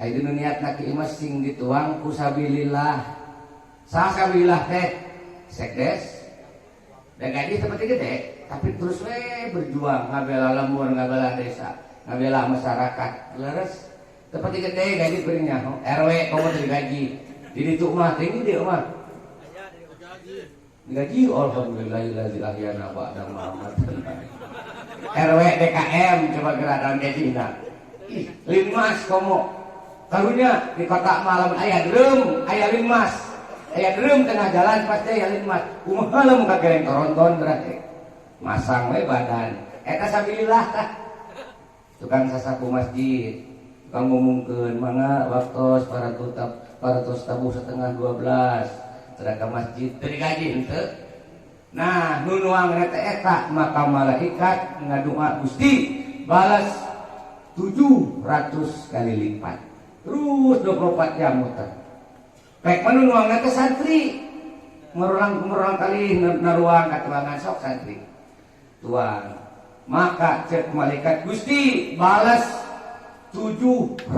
Ayeuna nu niatna kieu mah sing dituang ku sabilillah. Saha sabilillah teh? Sekdes. Da gaji seperti gede, tapi terus we berjuang ngabela lembur, ngabela desa, ngabela masyarakat. Leres. Seperti gede gaji kuring nyaho. RW komo teu digaji. Di ditu mah tinggi dia mah. Digaji alhamdulillahillazi ahyana ba'da ma amatana. RW DKM coba gerak dalam gajina. Ih, linmas komo. Karunya di kota malam aya drum, aya linmas. Aya drum tengah jalan pasti aya linmas. Kumaha lamun kagereng toronton berarti. Masang we badan. Eta sabilillah tah. Tukang sasapu masjid, tukang ngumumkeun mangga waktos paratos tabuh 11:30 sedekah masjid teu digaji henteu. Nah, nu nuang teh eta maka malaikat ngadua Gusti balas 700 kali lipat. Terus 24 jam muter. Pek mah nu nuang teh santri. Merulang kali naruang katuangan sok santri. Tuang. Maka cek malaikat Gusti balas 7.000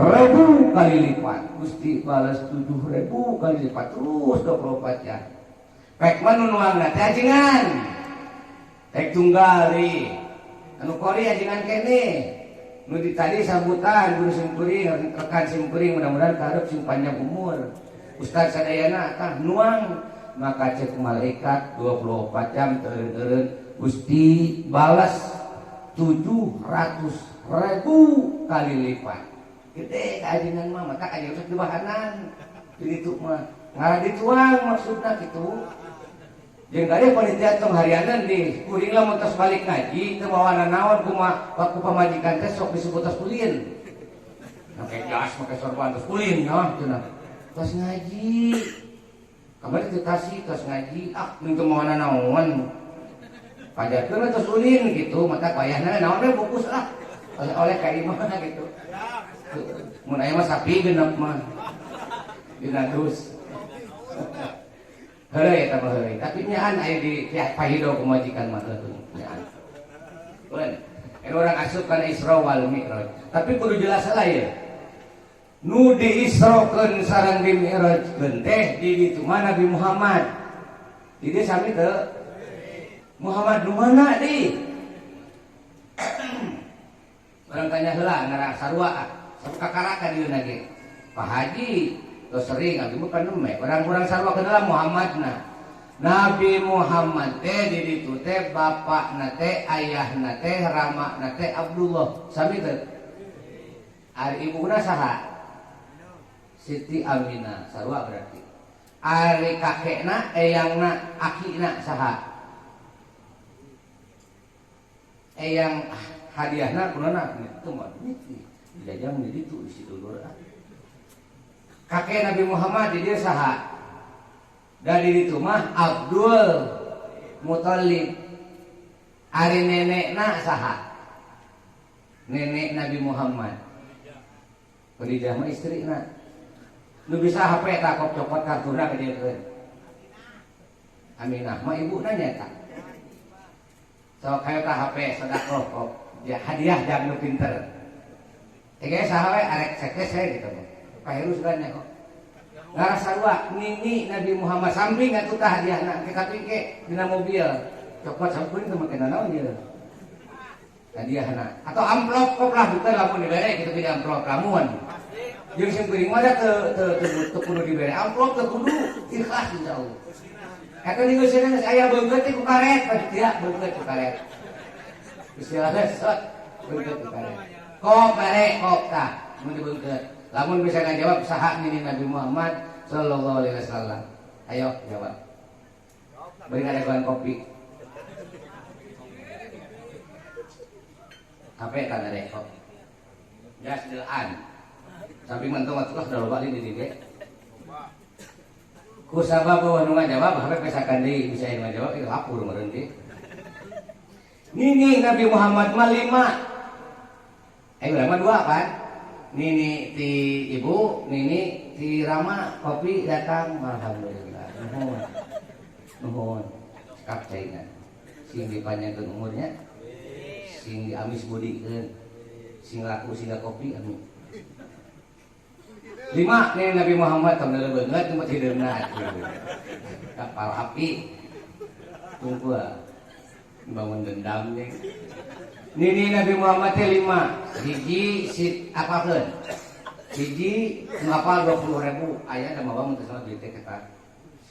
kali lipat. Gusti balas 7.000 kali lipat terus 24 jam. Pek mah nu nuang teh ajengan. Tek tunggal deui. Anu kori ajengan keneh. Nu di tadi sambutan guru simkuring, rekan simkuring mudah-mudahan kaharep sing panjang umur. Ustaz sadayana tah nuang maka cek malaikat 24 jam teureun-teureun Gusti balas 700.000 kali lipat. Gede keajengan mah maka aja usah dibahanan. Di ditu mah ngarah dituang maksudna kitu. Jeung kade panitia tong harianan di kuring lamun tos balik ngaji teu mawa nanaon kumaha waktu pamajikan teh sok disebut tos ulin. Make jas make sorban tos ulin nya cenah. Tos ngaji. Kamari teu kasih tos ngaji ah mun teu mawa nanaon. Pajarkeun tos ulin gitu mata payahna naon we fokus ah. Oleh-oleh ka imah gitu. Mun aya mah sapi genep mah. Dina terus. Heureuy eta mah heureuy. Tapi nyaan aya di pihak pahido pemajikan mah heueuh nyaan. Keun. Eta urang asup kana Isra wal Mi'raj. Tapi kudu jelas lah ya. Nu diisrokeun sareng di Mi'rajkeun teh di ditu mah Nabi Muhammad. Di dieu sami teu? Muhammad nu mana di? Urang tanya heula ngarah sarua ah. Sarua kakara ka dieu ge. Pak Haji tos sering abdi mah kan neme. Urang-urang sarua kenal Muhammadna. Nabi Muhammad teh di ditu teh bapakna teh ayahna teh ramana teh Abdullah. Sami teu? Ari ibuna saha? Siti Aminah, sarua berarti. Ari kakekna, eyangna, akina saha? Eyang hadiahna kunana itu mah duit nih. Dijajang di ditu di situ dulur. Kakek Nabi Muhammad di dia saha? Dari ditu mah Abdul Muthalib. Ari nenekna saha? Nenek Nabi Muhammad. Khadijah mah istrina. Nu bisa HP tak kop copot kartuna ka dieu keun. Aminah mah ibuna nya eta. Sok hayo ka HP sedekah kok. Ya hadiah jang nu pinter. Teh saha we arek sekes we gitu. Pak Heru sugan kok. Ngarasa dua nini Nabi Muhammad samping atuh tah hadiahna ke kaping ke dina mobil. Cokot samping teh make nanaon ieu. Hadiahna atau amplop kop lah bukan lamun dibere kitu ge amplop lamun. Jeung sing kuring mah teu teu teu kudu dibere amplop teu kudu ikhlas insyaallah. Eta digeuseunan geus aya beungeut teh ku karet, panitia beungeut ku karet. Istilahna sot beungeut ku karet. Kop bare kop tah mun dibeungkeut. Lamun bisa ngajawab saha nini Nabi Muhammad sallallahu alaihi wasallam. Ayo jawab. Beri ngadaguan kopi. HP tah mere kop. Gas delan. Samping mentung atuh lah da loba di dieu. Ku sabab bahwa nu ngajawab HP pesakan deui bisa nu ngajawab ieu hapur meureun teh. Nini Nabi Muhammad mah 5. Urang mah 2 kan? Nini ti ibu, nini ti rama kopi datang alhamdulillah. Nuhun. Nuhun. Cekap caingan. Sing dipanjangkeun umurnya. Sing diamis budikeun. Sing laku sing kopi amin. 5 nih Nabi Muhammad temen banget tempat hideungna kapal api tunggu bangun dendam nih. Nini Nabi Muhammad teh 5 hiji sit apakeun hiji ngapal 20.000 aya da mawa mun teu salah duit teh kata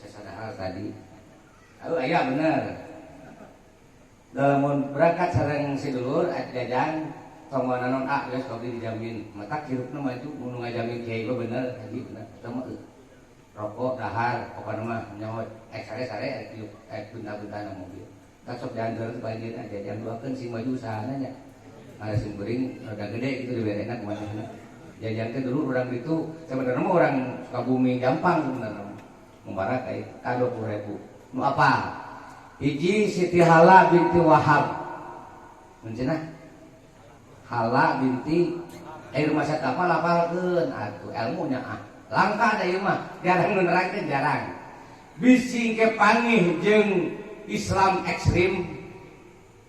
sasadahal tadi lalu aya bener lamun berangkat sareng si dulur jajan tong naon ah geus kopi dijamin matak hirupna maju mun ngajamin kiai mah bener haji bener eta mah rokok dahar pokona mah nyaho ek sare-sare ek tiup ek bunta-buntana mobil tak sok jalan banjir aja jajan duakeun sing maju usahana nya ada sing beuring rada gede gitu diberena kumaha jajan teh dulu urang ditu sebenarnya mah urang Sukabumi gampang sebenarnya membara ka 20.000 nu apa hiji Siti Hala binti Wahab mun cenah Hala binti air masa kapal apalkeun atuh ilmunya ah langka da ieu mah jarang nu nerangkeun jarang bising ke pangih jeung Islam ekstrim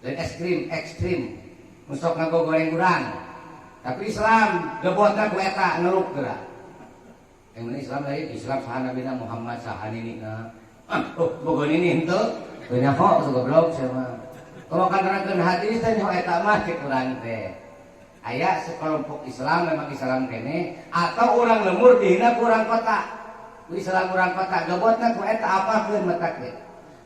lain ekstrim ekstrim nu sok ngagogoreng urang tapi Islam gebotna ku eta ngeluk geura yang mana Islam lain Islam saha nabina Muhammad saha ninina ah oh boga nini henteu teu nyaho atuh goblok sia mah kalau kan nerangkeun hadis teh nyaho eta mah cek urang teh aya sekelompok Islam memang Islam kene atau orang lemur dihina ku urang kota ku Islam urang kota gebotna ku eta apakeun matak teh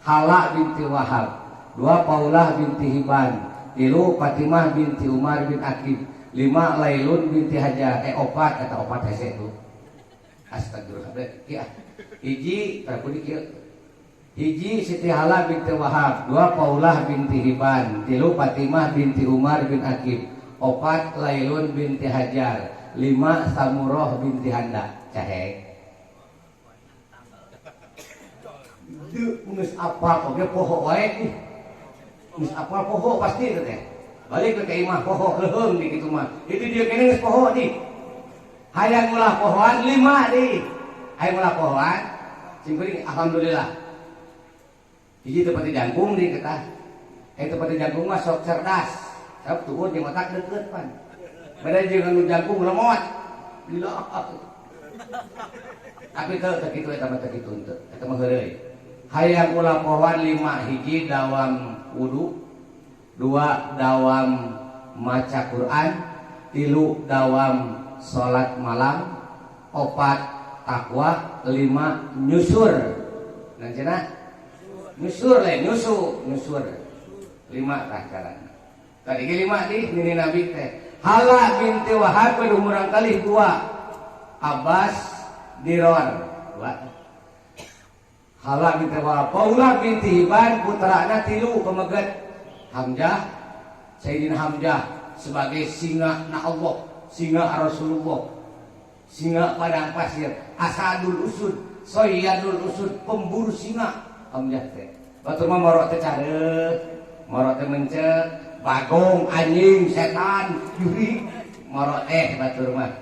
Hala binti Wahab 2 Paulah binti Hiban 3 Fatimah binti Umar bin Akib 5 Lailun binti Hajar 4 eta 4 hese tuh astagfirullah kieu hiji tah kieu hiji Siti Hala binti Wahab 2 Paulah binti Hiban 3 Fatimah binti Umar bin Akib 4 Lailun binti Hajar 5 Samuroh binti Handa cahek deuk geus apal oge poho wae geus apal poho pasti teh teh balik ke imah poho leuheung di kitu mah itu dia kene geus poho di hayang ulah pohoan 5 di hayang ulah pohoan sing kuring alhamdulillah hiji teu pati jangkung di ketah teu pati jangkung mah sok cerdas sabab tuur jeung otak deukeut pan beda jeung anu jangkung lemot gila tapi teu teu kitu eta mah teu kitu henteu eta mah heureuy hayang ulah pohoan 5 hiji dawam wudu 2 dawam maca Quran 3 dawam salat malam 4 takwa 5 nyusur dan cenah nyusur lain nyusu nyusur 5 tah carana tadi ge 5 di nini Nabi teh Hala binti Wahab berumuran kali 2 Abbas Diror 2 Hala binti Wahab Paulah binti Hiban putrana 3 pemegat Hamzah Sayyidina Hamzah sebagai singa na Allah singa Rasulullah singa padang pasir asadul usud soyadul usud pemburu singa Hamzah teh batur mah marok teh careuh marok teh mencet bagong anjing setan juri marok teh batur mah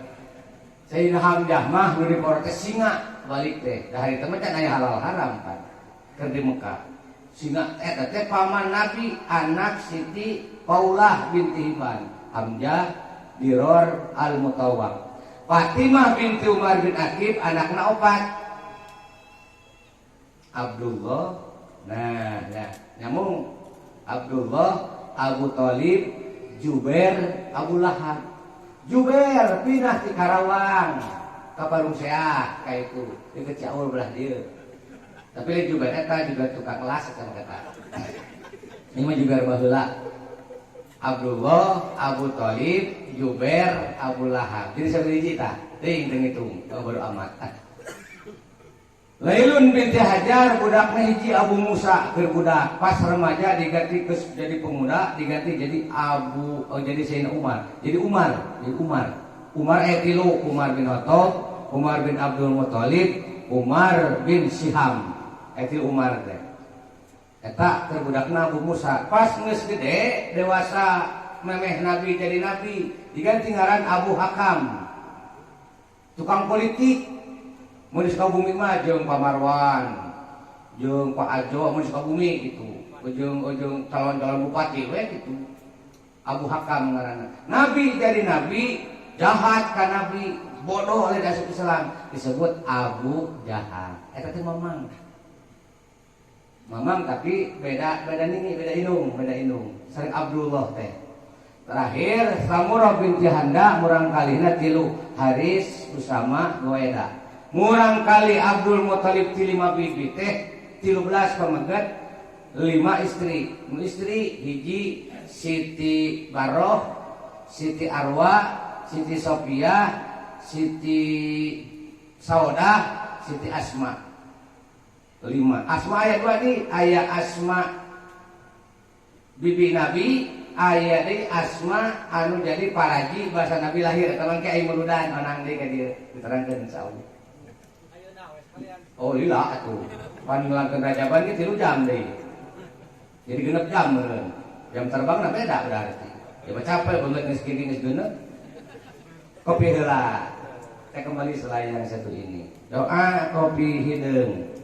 Sayyidina Hamzah mah nu diporok teh singa balik teh da hari teh mah can aya halal haram kan keur di Mekah Singa eta teh paman Nabi, anak Siti Paulah binti Hiban, Hamzah Diror Al-Mutawwaq. Fatimah binti Umar bin Akib anakna opat. Abdullah, nah ya, nyambung Abdullah, Abu Talib, Jubair, Abu Lahab. Jubair pindah di Karawang ka Parungseah ka itu, di Ciaur belah dieu. Tapi lain Jubair eta juga tukang las eta mah kata. Ini mah juga baheula. Abdullah, Abu Talib, Jubair, Abu Lahab. Jadi sabaraha tah? Teuing teu ngitung, baru amat. Lailun binti Hajar budakna hiji Abu Musa keur budak. Pas remaja diganti ke jadi pemuda, diganti jadi Abu, oh, jadi Sayyidina Umar. Jadi Umar, jadi Umar. Umar aya tilu, Umar bin Khattab, Umar bin Abdul Muthalib, Umar bin Siham. Aya tilu Umar teh. Eta keur budakna Abu Musa. Pas geus gede, dewasa memeh nabi jadi nabi, diganti ngaran Abu Hakam. Tukang politik. Mun di Sukabumi mah jeung Pak Marwan, jeung Pak Ajo mun di Sukabumi gitu. Jeung jeung calon-calon bupati we gitu. Abu Hakam ngaranna. Nabi jadi nabi, jahat ka nabi, bodoh oleh asup Islam, disebut Abu Jahal. Eta teh mamang. Mamang tapi beda beda nini, beda indung, beda indung. Sareng Abdullah teh. Terakhir Samurah bin Jahanda murang kalina tilu Haris, Usama, Goeda. Murang kali Abdul Muthalib ti lima bibi teh 13 pameget 5 istri. Nu istri hiji Siti Baroh, Siti Arwa, Siti Sofia, Siti Saudah, Siti Asma. 5. Asma aya 2 di, aya Asma bibi Nabi, aya deui Asma anu jadi paraji bahasa Nabi lahir eta mangke aya murudan onang deui ka dieu diterangkeun insyaallah. Oh lila atuh. Pan ngelangkeun rajaban ge 3 jam deui. Jadi 6 jam meureun. Jam terbangna beda berarti. Ya mah capek banget geus kieu geus genep. Kopi heula. Saya kembali selain yang satu ini. Doa kopi hideung.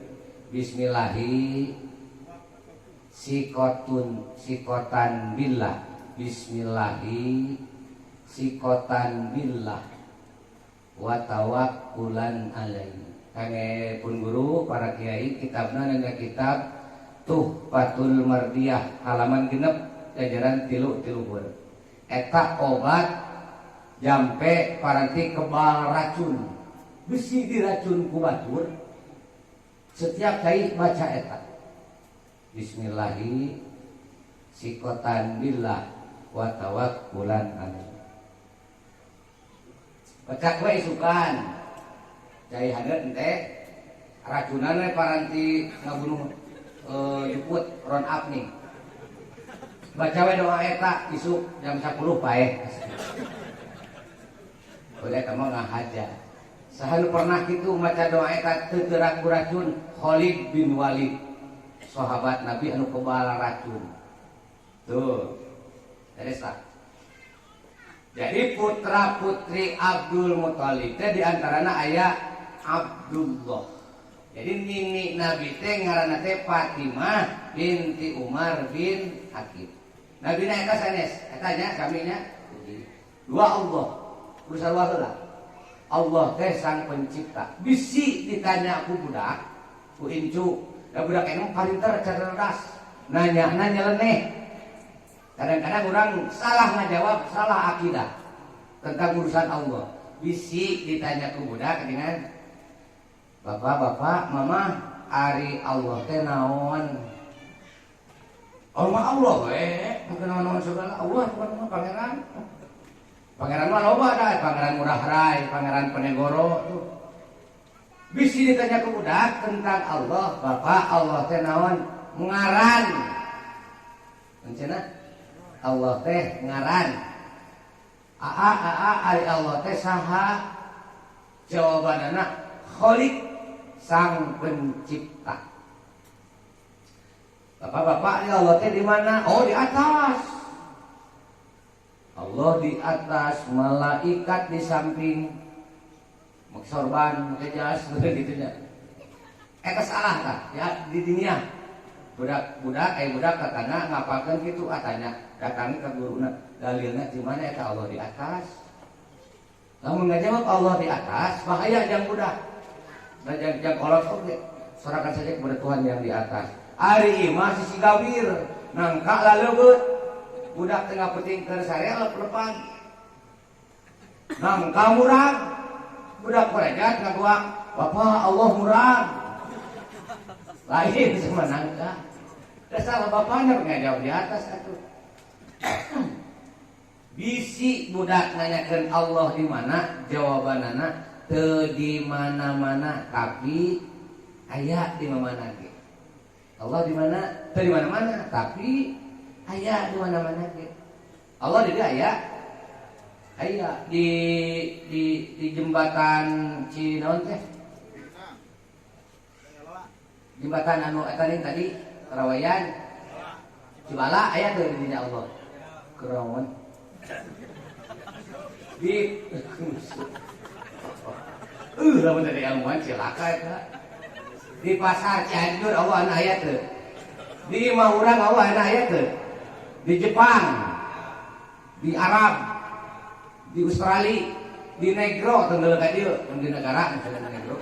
Bismillahi sikotun sikotan billah. Bismillahi sikotan billah wa tawakkulan alaihi. Kangge pun guru para kiai kitabna nanya kitab Tuhfatul Mardiyah halaman 6 jajaran 3 tiluhur. Eta obat jampe paranti kebal racun. Besi diracun ku batur. Setiap kali baca eta. Bismillahi sikotan billah wa tawakkulan alaihi. Baca we isukan. Cai hadeut ente racunan we paranti ngabunuh jeput round up nih. Baca we doa eta isuk jam 10 paeh. Udah eta mah ngahaja. Saha nu pernah kitu maca doa eta teu teurak ku racun? Khalid bin Walid. Sahabat Nabi anu kebal racun. Tuh. Beres lah. Jadi putra putri Abdul Muthalib teh diantarana aya Abdullah. Jadi nini Nabi teh ngaranna teh Fatimah binti Umar bin Hakim. Nabi na eta sanes, eta nya saminya. Dua Allah. Urusan heula. Allah teh sang pencipta. Bisi ditanya ku budak, ku incu. Da budak emang palinter cerdas. Nanya-nanya leneh. Kadang-kadang orang salah ngajawab, salah akidah tentang urusan Allah. Bisi ditanya ku budak dengan bapak-bapak, mama, ari Allah teh naon? Allah mah Allah we, bukan naon-naon segala Allah bukan mah pangeran. Pangeran mah loba dah, Pangeran Ngurah Rai, Pangeran Penegoro tuh. Bisi ditanya ke budak tentang Allah, bapak Allah teh naon? Ngaran. Encena? Allah teh ngaran. Aa aa ari Allah teh saha? Jawabanana Khalik sang pencipta. Bapak-bapak, ya Allah teh di mana? Oh, di atas. Allah di atas, malaikat di samping. Make sorban, make jas, gitu nya. Eta salah tah, ya di dunia. Budak-budak aya budak katana ngapalkeun kitu ah tanya datangi ka guruna dalilna di mana eta Allah di atas. Lamun ngajawab Allah di atas bahaya jang budak. Da jang kolot oge. Serahkan saja kepada Tuhan yang di atas. Ari ieu mah sisi gawir nangka laleubeut. Budak tengah penting keur sare lep-lepan. Nangka murag. Budak merejat ngaguak, "Bapak Allah murag." Lain sama nangka. Salah bapaknya ngajawab di atas atuh. Bisi budak nanyakeun Allah di mana, jawabanana teu di mana-mana tapi aya di mana-mana ge. Allah di mana? Teu di mana-mana tapi aya di mana-mana ge. Allah di dieu aya. Aya di jembatan Cinaon teh. Jembatan anu eta tadi Rawayan Cibala aya teu di dinya Allah. Kerawan. Di lamun dari ilmuwan cilaka eta. Di pasar Cianjur Allah anu aya teu. Di imah urang Allah anu aya teu. Di Jepang, di Arab, di Australia, di Negro tenggelam ka dieu, di negara misalnya di Negro.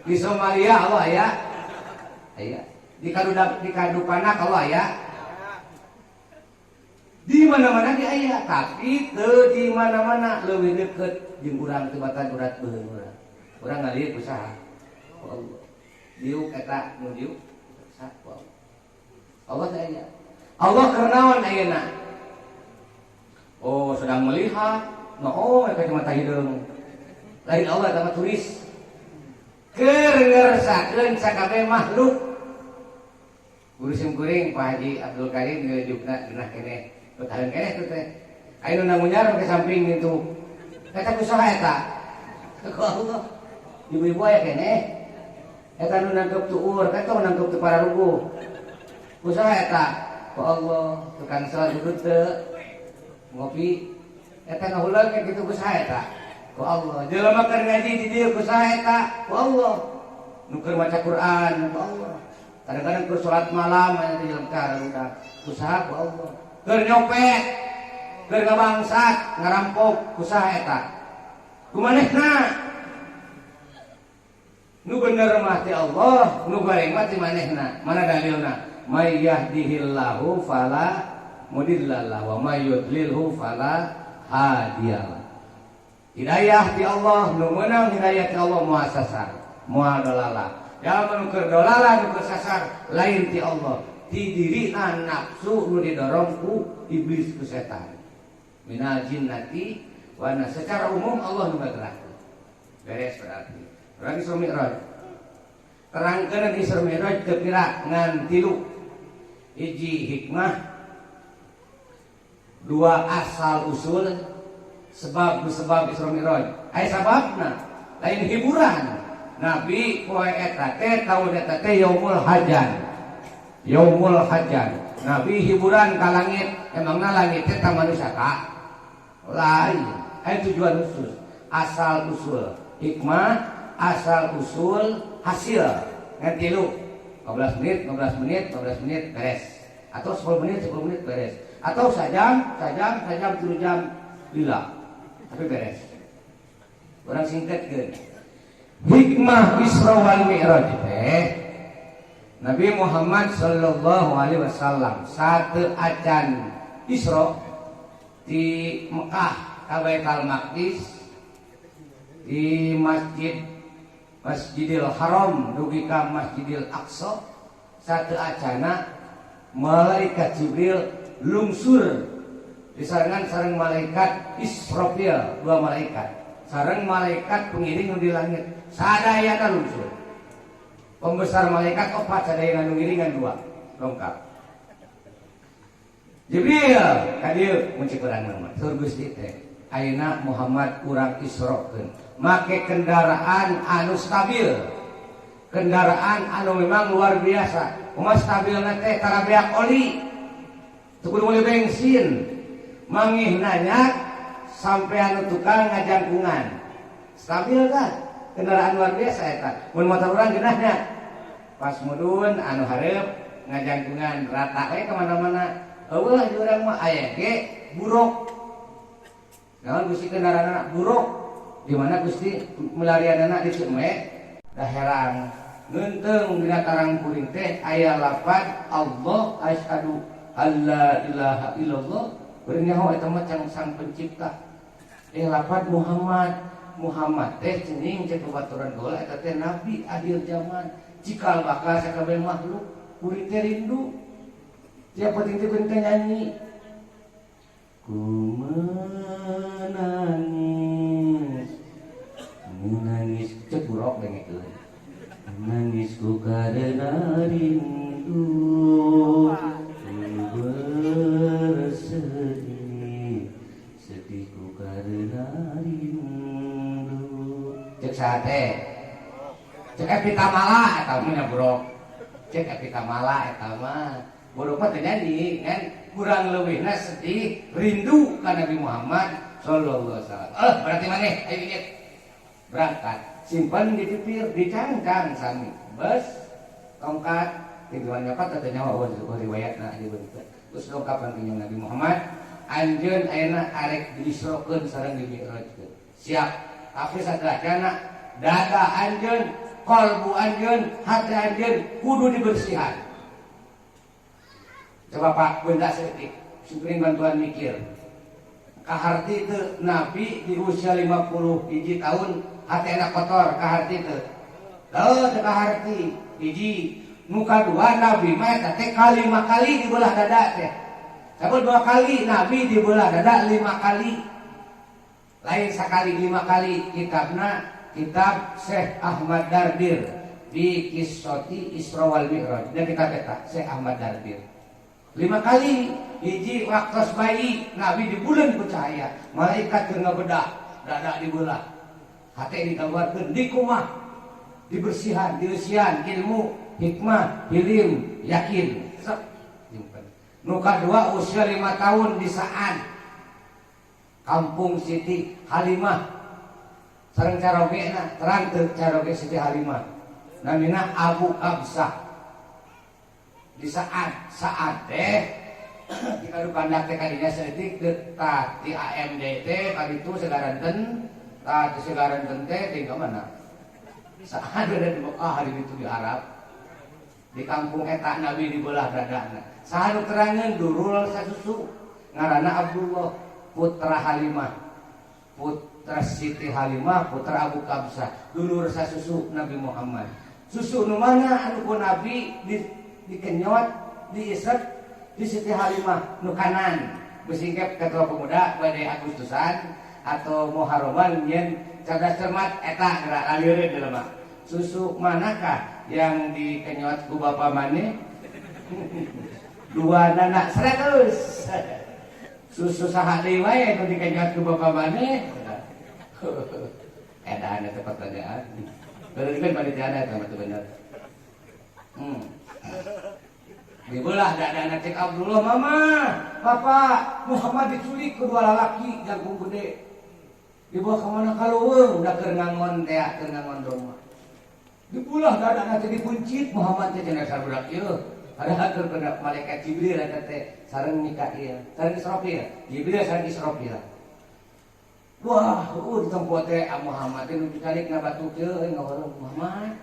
Di Somalia Allah aya. Aya. Di Kaduda, di Kadupanak Allah aya. Di mana-mana di aya, tapi teu di mana-mana leuwih deukeut jeung urang tibatan urat beuheung urang. Urang ngalieu ku saha? Ku Allah. Diuk eta nu diuk saha ku Allah. Allah teh aya. Allah keur naon ayeuna? Oh, sedang melihat. No, oh, kacamata hideung. Lain Allah eta mah turis. Keur ngersakeun sakabeh makhluk. Guru sim kuring Pak Haji Abdul Karim ngejukna genah keneh. Betahan keneh tuh teh. Aya nu nangunyar ke samping itu. Eta ku saha eta? Ku Allah. Ibu-ibu aya keneh. Eta nu nangkep tuur, kan tong nangkep teu pararuguh. Ku saha eta? Ku Allah. Tukang salat duduk teu. Ngopi. Eta ngahuleung kayak kitu ku saha eta? Ku Allah. Jelema keur ngaji di dieu ku saha eta? Ku Allah. Nu keur maca Quran ku Allah. Kadang-kadang keur salat malam aya di jelema karudak. Ku saha? Ku Allah. Keur nyopet, keur ngabangsat, ngarampok ku saha eta? Ku manehna. Nu bener mah ti Allah, nu goreng mah ti manehna. Mana dalilna? May yahdihillahu fala mudhillalah wa may yudlilhu fala hadiyalah. Hidayah ti Allah, nu meunang hidayah ti Allah moal sasar, moal dolalah. Jalma nu keur dolalah, nu keur sasar lain ti Allah, ti dirina nafsu nu didorong ku iblis ku setan. Minal jinnati wa nas. Secara umum Allah nu ngagerakkeun. Beres berarti. Urang Isra Mi'raj. Terangkeun Isra Mi'raj teu pira ngan tilu. Hiji hikmah, dua asal usul, sebab sebab Isra Mi'raj. Aya sababna, lain hiburan. Nabi poe eta teh taun eta teh yaumul hajan. Yaumul hajan. Nabi hiburan ka langit, emangna langit teh taman wisata? Lain. Aya tujuan khusus. Asal usul hikmah, asal usul hasil. Ngan tilu. 15 menit, 15 menit, 15 menit beres. Atau 10 menit, 10 menit beres. Atau sajam, sajam, sajam, 3 jam lila. Tapi beres. Orang singkatkeun. Hikmah Isra wal Mi'raj teh Nabi Muhammad sallallahu alaihi wasallam satu acan Isra di Mekah ka Baitul Maqdis di Masjidil Haram dugi ka Masjidil Aqsa satu acana malaikat Jibril lungsur disarengan sareng malaikat Israfil, dua malaikat sareng malaikat pengiring nu di langit sadayana lungsur. Pembesar malaikat opat sadayana nu ngiringan dua lengkap. Jibril ka dieu mun cek urang mah sur Gusti teh ayeuna Muhammad urang Israkeun make kendaraan anu stabil, kendaraan anu memang luar biasa. Kumaha stabilna teh tara beak oli, teu kudu meuli bensin, mangih nanya sampai anu tukang ngajangkungan. Stabil kan? Kendaraan luar biasa eta. Mun motor urang geunahnya pas mudun anu hareup Ngajangkungan rata we kemana-mana. Eueuh di urang mah aya ge buruk. Naon Gusti kendaraanna buruk? Di mana Gusti melarianana di Ceme? Da herang. Ngeunteung dina tarang kuring teh aya lafaz Allah asyhadu alla ilaha illallah. Kuring nyaho eta mah cang sang pencipta. Lafaz Muhammad. Muhammad teh cening cek babaturan heula eta teh nabi akhir zaman. Cikal bakal sakabeh makhluk. Kuring teh rindu. Tiap penting teh kuring teh nyanyi. Ku menangis, menangis cek buruk dengekeun. Menangisku karena rindu, ku bersedih, sedihku karena rindu. Cek saha teh? Cek Epi Tamala eta mah nya buruk. Cek Epi Tamala eta mah. Buruk mah teu nyanyi kan kurang leuwihna sedih rindu ka Nabi Muhammad sallallahu alaihi wasallam. Berarti maneh ayo inget. Berangkat simpan di pipir dicangkang sami bes tongkat tujuan nyokat atau nyawa oh riwayatna di begitu. Terus lengkapan kanjeng Nabi Muhammad anjeun ayeuna arek diisrokeun sareng dimi'rajkeun. Siap. Tapi sadayana dada anjeun, kalbu anjeun, hati anjeun kudu dibersihan. Coba Pak, benda seetik, syukurin bantuan mikir. Kaharti itu Nabi di usia 50 hiji tahun hati anak kotor kaharti itu. Tuh teu kaharti hiji. Nu kadua Nabi mah eta teh 5 kali dibelah dada teh. Sabar 2 kali Nabi dibelah dada 5 kali. Lain sakali 5 kali kitabna kitab Syekh Ahmad Dardir di Qissati Isra wal Mi'raj. Dan kitab eta Syekh Ahmad Dardir. 5 kali hiji waktos bayi Nabi dibulan ku cahaya malaikat keur ngabedah dada dibelah hate dikaluarkeun di kumah dibersihan dieusian ilmu hikmah hilim yakin sok simpen. Nu kadua usia 5 tahun di Sa'ad kampung Siti Halimah sareng carogena terang teu caroge Siti Halimah namina Abu Kabsah di saat saat teh jika lu pandak teh kadinya saeutik dekat di AMD teh kaditu segaranten tah di segaranten teh tinggal mana saat ada di Mekah hari itu di Arab di kampung eta Nabi dibelah dadana saha nu terangeun durul sasusu ngaranna Abdullah putra Halimah putra Siti Halimah putra Abu Kabsah dulur sasusu Nabi Muhammad susu nu mana anu ku Nabi dikenyot, diisep di Siti Halimah nu kanan besingkep ketua pemuda pada Agustusan atau Muharraman yen cerdas cermat eta gerak laleureun jelema susu manakah yang dikenyot ku bapa maneh 2 nana 100 susu saha deui wae nu dikenyot ku bapa maneh edan eta pertanyaan berarti kan panitia eta mah teu bener. Dibelah dadana cek Abdullah, mama, papa, Muhammad diculik kedua lalaki jangkung gede. Dibawa ke mana kaluweung da keur ngangon teh, keur ngangon domba. Dibelah dadana teh dipuncit Muhammad teh cenah sabudak ieu. Padahal keur kena malaikat Jibril eta teh sareng Mikail, sareng Israfil. Jibril sareng Israfil. Wah, ditempo teh Muhammad teh nu dicalik na batu kieu euy ngawarung Muhammad.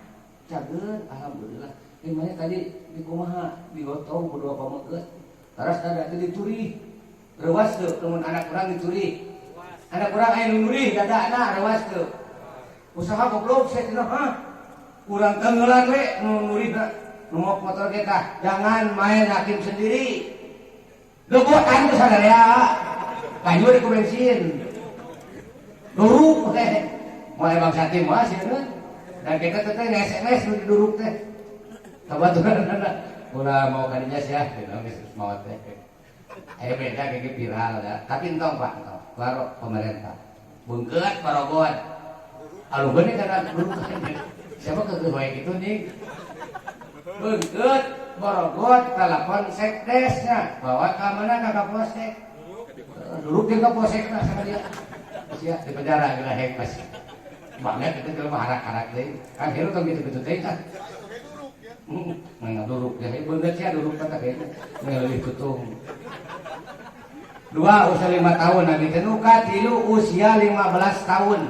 Cager, alhamdulillah. Mana tadi di kumaha digotong ku dua pameget. Taras dada teh dicuri. Reuas teu lamun anak urang dicuri. Anak urang aya nu nurih dadana reuas teu. Usaha goblok saya cenah ha. Urang tenggelan we nu nurihna. Nu mok motor kita jangan main hakim sendiri. Lebotan ku sadaya. Banjur ku bensin. Duruk teh. Mulai bangsa tim mah sieun. Dan kita teh nges-nges nu diduruk teh. Kabaturan anak ulah mau kadinya sih ya, gitu, geus maot teh. Aya beda kayak viral ya. Tapi entong Pak, entong. Baro pemerintah. Bengkeut barogon. Alugeun nih karena durukan. Siapa kekeuh wae kitu nih? Bengkeut barogon telepon sekdesnya bawa ka mana ka Kapolsek. Duruk jeung Kapolsekna sama dia. Sia di penjara gelahek pasti. Banget itu kalau harak-harak deui. Kan heru tong kitu-kitu teh kan. Ngaduruk ya, beungeut sia duruk kata kayaknya. Ngeleuwih tutung. 2 usia 5 tahun Nabi teh nu katilu usia 15 tahun.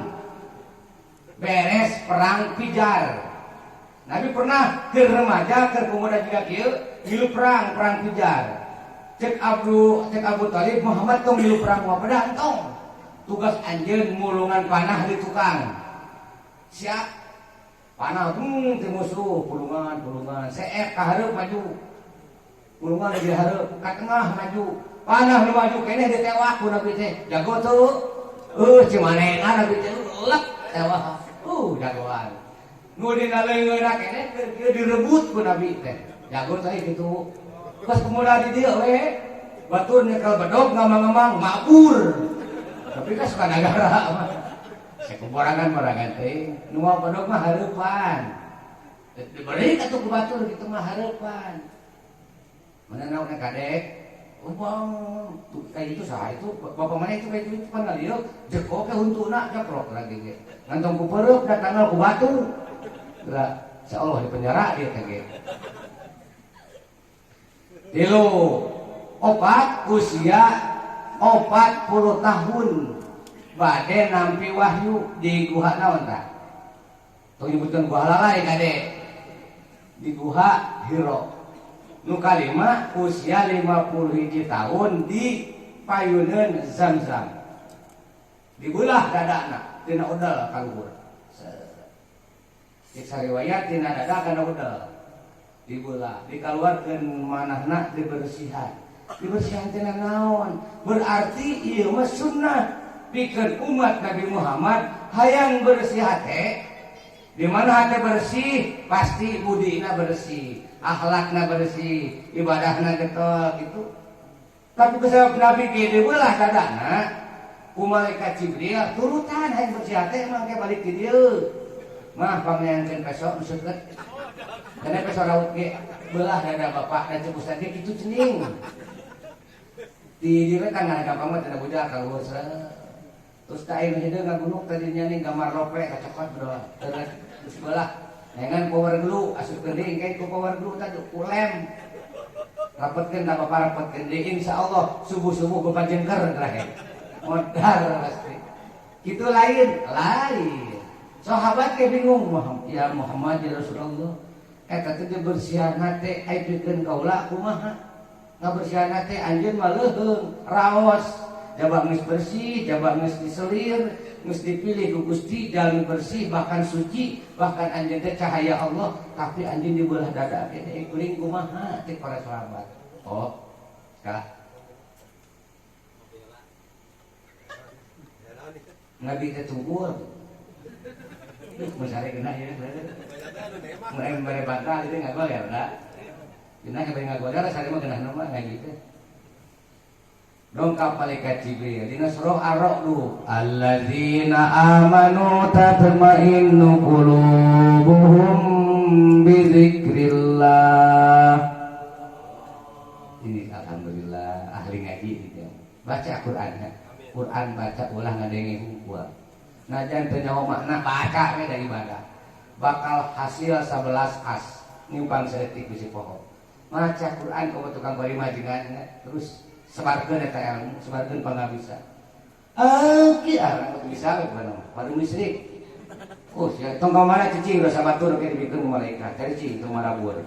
Beres perang Fijar. Nabi pernah keur remaja keur pemuda juga kieu ngilu perang Fijar. Cek Abu Thalib Muhammad tong ngilu perang mah pedang tong. Tugas anjeun mulungan panah di tukang. Siap. Panah ti musuh pulungan seek ka hareup maju. Pulungan di hareup ka tengah maju. Panah nu maju keneh ditewak ku Nabi teh. Jago tuh. Cimanehna Nabi teh lek tewak. Jagoan. Nu dina leungeunna keneh keur direbut ku Nabi teh. Jago teh kitu. Pas pemuda di dieu we, batur nyekel bedog ngamang-ngamang mabur. Tapi kan suka nagara mah. Sekuborangan teh, nu bedog mah hareupan. Diberi atuh ku batur kitu mah hareupan. Mana naon kadek? Oh bang, tuh kayak gitu saha itu, bapak mana itu kayak gitu pan ngalieu, jeko ke huntuna jeprok lagi ge. Ngantong ku pereup datangna ku batu. Geura insyaallah di penjara dia teh ge. 3 4 usia 40 tahun bade nampi wahyu di guha naon tah? Tong nyebutkeun guha lalai kade. Di guha Hiro. Nu kalima usia 51 tahun di payuneun Zam-Zam. Dibelah dadana tina udel ka luhur. Cek sariwayat tina dada kana udel. Dibelah, dikaluarkeun manahna dibersihan. Dibersihan tina naon? Berarti ieu mah sunnah pikeun umat Nabi Muhammad hayang bersih hate. Di mana hate bersih, pasti budina bersih, akhlakna bersih, ibadahna getol gitu. Tapi kusabab Nabi ge dibelah dadana ku malaikat Jibril turutan hayang bersih hate emang ke balik di dieu. Mah pangneangkeun peso nu seukeut. Karena peso raut ge belah dada bapak dan cek ustad ge kitu cening. Di dieu kan gampang mah teu budak ka luhur seueuh. Terus ka ayeuna hideung ngagunuk tadinya nih gambar lope kacokot berdoa. Terus belah nengan power glue asupkeun deui engke ku power glue tadi ku lem. Rapetkeun da bapak rapetkeun deui insyaallah subuh-subuh bapak jengker terakhir. Modar pasti. Kitu lain, lain. Sahabat ke bingung ya Muhammad ya Rasulullah. Eta teh dibersihan hate ai pikeun kaula kumaha? Ngabersihan hate anjeun mah leuheung, raos. Jaba geus bersih, jaba geus diselir, geus dipilih ku Gusti jalmi bersih bahkan suci, bahkan anjeun teh cahaya Allah, tapi anjeun dibelah dada teh kuring kumaha cek para sahabat. Oh, kah. Nabi teh tunggur. Mencari kena ya, mulai mere bantal itu nggak boleh ya, kena kepengen nggak boleh, saya mah kena nama nggak gitu. Dongkap malaikat Jibril dina surah Ar-Ra'd, alladzina amanu tatma'innu qulubuhum bi dzikrillah. Ini alhamdulillah ahli ngaji gitu. Baca Qur'annya. Quran baca ulah ngadenge hungkul. Najan teu nyaho makna baca we da ibadah. Bakal hasil 11 as nyumpang saeutik bisi poho. Maca Quran komo tukang bari majengan terus sebarkeun eta ilmu, sebarkeun pangabisa. Ki arang teu bisa we kumaha baru musyrik. Oh, sia tong ka mana cicing dosa batur ke dibikeun ku malaikat. Cari cicing tong marabur.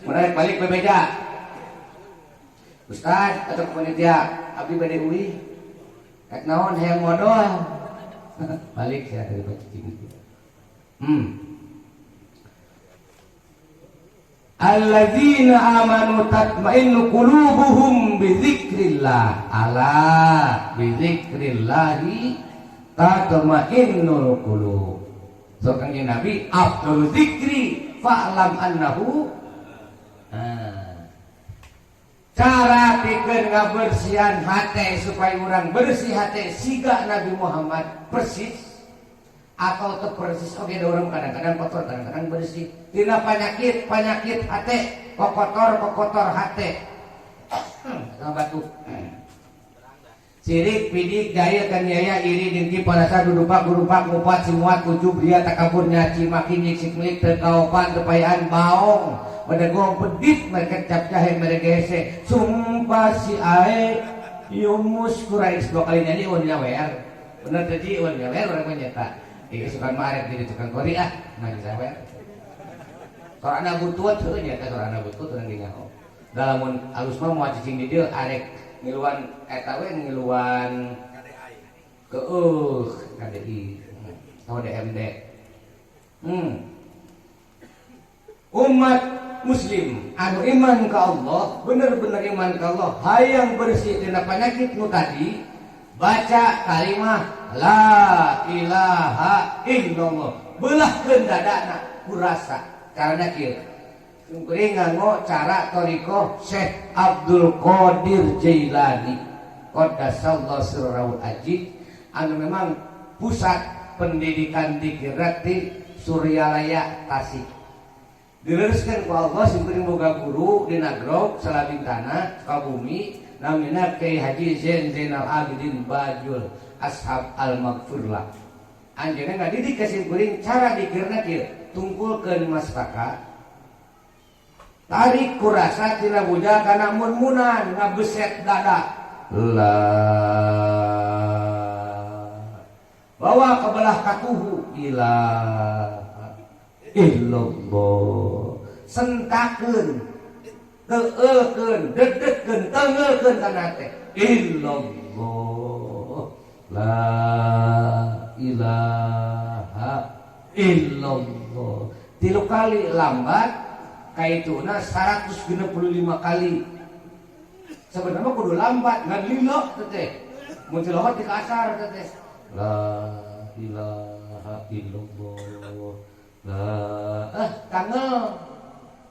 Mun balik bebeja. Ustaz atau panitia abdi bade uih. Rek naon hayang modal. Balik saya dari cicing itu. Alladzina amanu tatma'innu qulubuhum bi dzikrillah. Ala bi dzikrillahi tatma'innul qulub. So kanjeng Nabi afdalu dzikri fa'lam annahu. Cara pikeun ngabersihan hate supaya urang bersih hate siga Nabi Muhammad persis atau teu persis oge da urang kadang-kadang kotor kadang-kadang bersih tina penyakit penyakit hate kokotor kokotor hate sama batuk. Sirik, pidik, jahil, kaniaya, iri, dengki, parasa, dudupak, gurupak, ngupat, simuat, ujub, ria, takabur, nyaci, maki, nyiksik, milik, terkaopan, tepayaan, baong, bedegong, pedit, mereka cap jahe, mereka hese, sumpah si ae, yumus, kurais, dua kali nyanyi, wan nyawer. Bener tadi, wan nyawer, orang menyata. Iya, sukan marek, jadi tukang kori, ah, nanya sawer. Sorana butut, heuh nyata sorana butut, orang nyaho. Dalam alus mah moal cicing di dieu, arek ngiluan eta we ngiluan keueuh KDI atau DMD. Umat muslim anu iman ka Allah, bener-bener iman ka Allah, hayang bersih tina penyakit nu tadi, baca kalimah la ilaha illallah, beulahkeun dadana ku rasa. Carana kieu. Kuring nganggo cara thoriqoh Syekh Abdul Qadir Jailani qaddasallahu sirrahul aziz anu memang pusat pendidikan dikir di Suryalaya Tasik. Dilereskeun ku Allah simkuring boga guru di Nagrog Salabintana Sukabumi namina Kiai Haji Zain Zainal Abidin Bajul Ashab Al Maghfurlah. Anjeunna ngadidik ka simkuring cara dikirna kieu, tungkulkeun mastaka, tarik kurasa tina bujal kana mun-munan ngabeset dada la bawa ke belah katuhu ilaha illallah, sentakeun teuekeun dedegkeun tengekeun kana teh illallah la ilaha illallah tilu kali lambat kaituna 165 kali. Sebenarnya kudu lambat ngan lila teh mun tilawat di kasar teh la ilaha illallah la tangel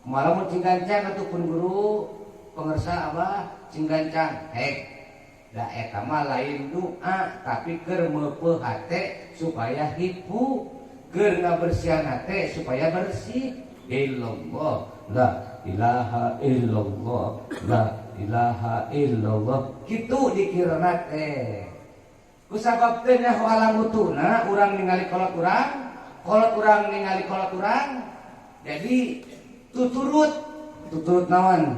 malah mun cing gancang atuh pun guru pengersa abah cing gancang hek da eta mah lain doa tapi keur meupeuh hate supaya hipu, keur ngabersihan hate supaya bersih. Illallah la ilaha illallah la ilaha illallah kitu dikirna teh. Kusabab teh nyaho alam utuna urang ningali kolot urang, kolot urang ningali kolot urang, jadi tuturut, tuturut naon?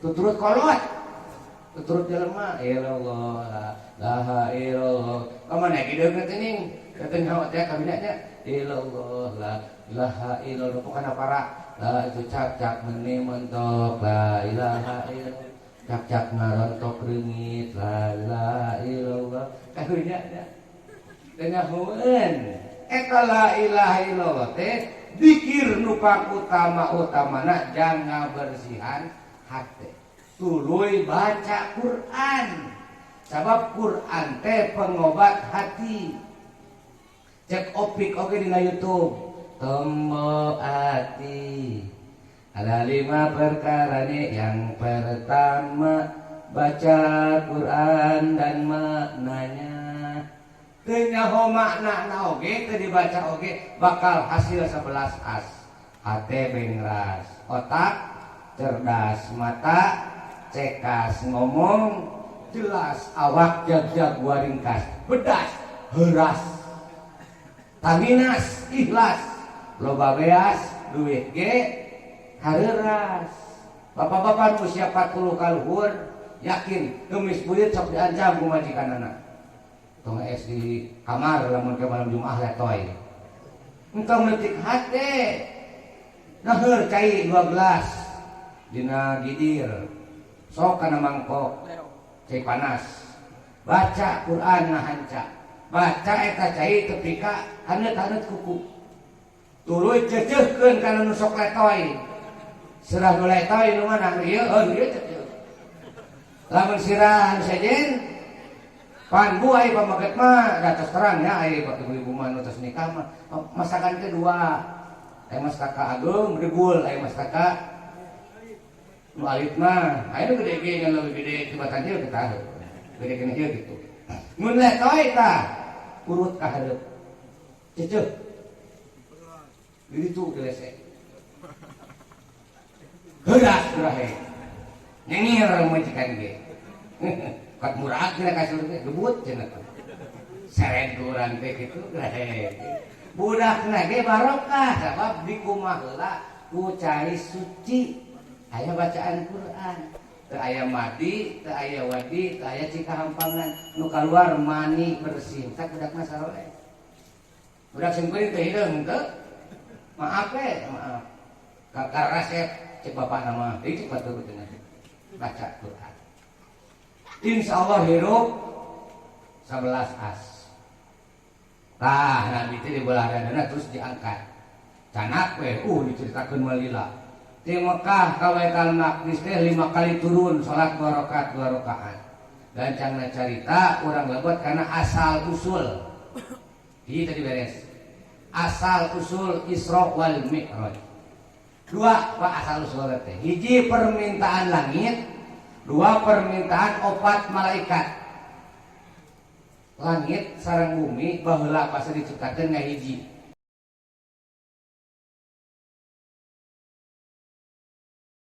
Tuturut kolot, tuturut jelema. Illallah la ilaha illallah. Kamana kideung teh ning? Teh nyaho teh kabina nya illallah la ilaha illallah bukan para la itu cak-cak meni mentok la ilaha illallah cak-cak ngarontok reungit la ilaha illallah karunya nya teh nyahoeun eta la ilaha illallah teh dikir nu pangutama-utamana jang ngabersihan hate tuluy baca Quran sabab Quran teh pengobat hati. Cek opik oge dina YouTube tombo hati ada 5 perkara nih. Yang pertama baca Quran dan maknanya. Teu nyaho maknana oge teu dibaca oge bakal hasil 11 as. Hate bengras, otak cerdas, mata cekas, ngomong jelas, awak jag-jag waringkas, bedas, heuras, tanginas, ikhlas, loba beas, duit ge hareuras. Bapak-bapak usia 40 kaluhur yakin gemis burit sok diancam ku majikanana. Tong es di kamar lamun ke malam Jumat letoy. Entong leutik hate. Naheur cai 2 gelas dina gidir. Sok kana mangkok cai panas. Baca Quran ngahanca. Baca eta cai tepi ka haneut-haneut kuku. Tuluy ceceuhkeun kana nu sok letoy. Sirah nu letoy nu mana nu ieu heuh ieu ceceuh. Lamun sirah anu sejen pan bu ai pamaget mah da tos terang nya ai ibu-ibu mah nu tos nikah mah masakan kedua. Ai mastaka ageung degul ai mastaka nu alit mah aya nu gede ge ngan leuwih gede tibatan ieu kita gede keneh ieu kitu. Mun letoy tah urut ka hareup. Ceceuh. Di ditu dilesek. Heuras berahe. Nyengir majikan ge. Kat murah kira kasur teh gebut cenah teh. Seret ku urang teh kitu. Budakna ge barokah sabab dikumah heula ku cai suci. Aya bacaan Quran. Teu aya madi, teu aya wadi, teu aya cikahampangan. Nu kaluar mani bersih. Tak budakna saroleh. Budak sim kuring teu hideung teu. Maaf we, maaf. Kakak resep cek bapak nama, ieu cek batur cenah. Baca Quran. Insya Allah hirup 11 as. Tah Nabi teh di belah dadana terus diangkat. Canak we, diceritakeun malila. Di Mekah ka Baitul Maqdis teh 5 kali turun salat 2 rakaat 2 rakaat. Dan cangna carita urang lebet karena asal usul. Ieu tadi beres. Asal usul Isra wal Mi'raj. Dua pak asal usul teh. Hiji permintaan langit, dua permintaan opat malaikat. Langit sareng bumi baheula pas diciptakeun ngahiji.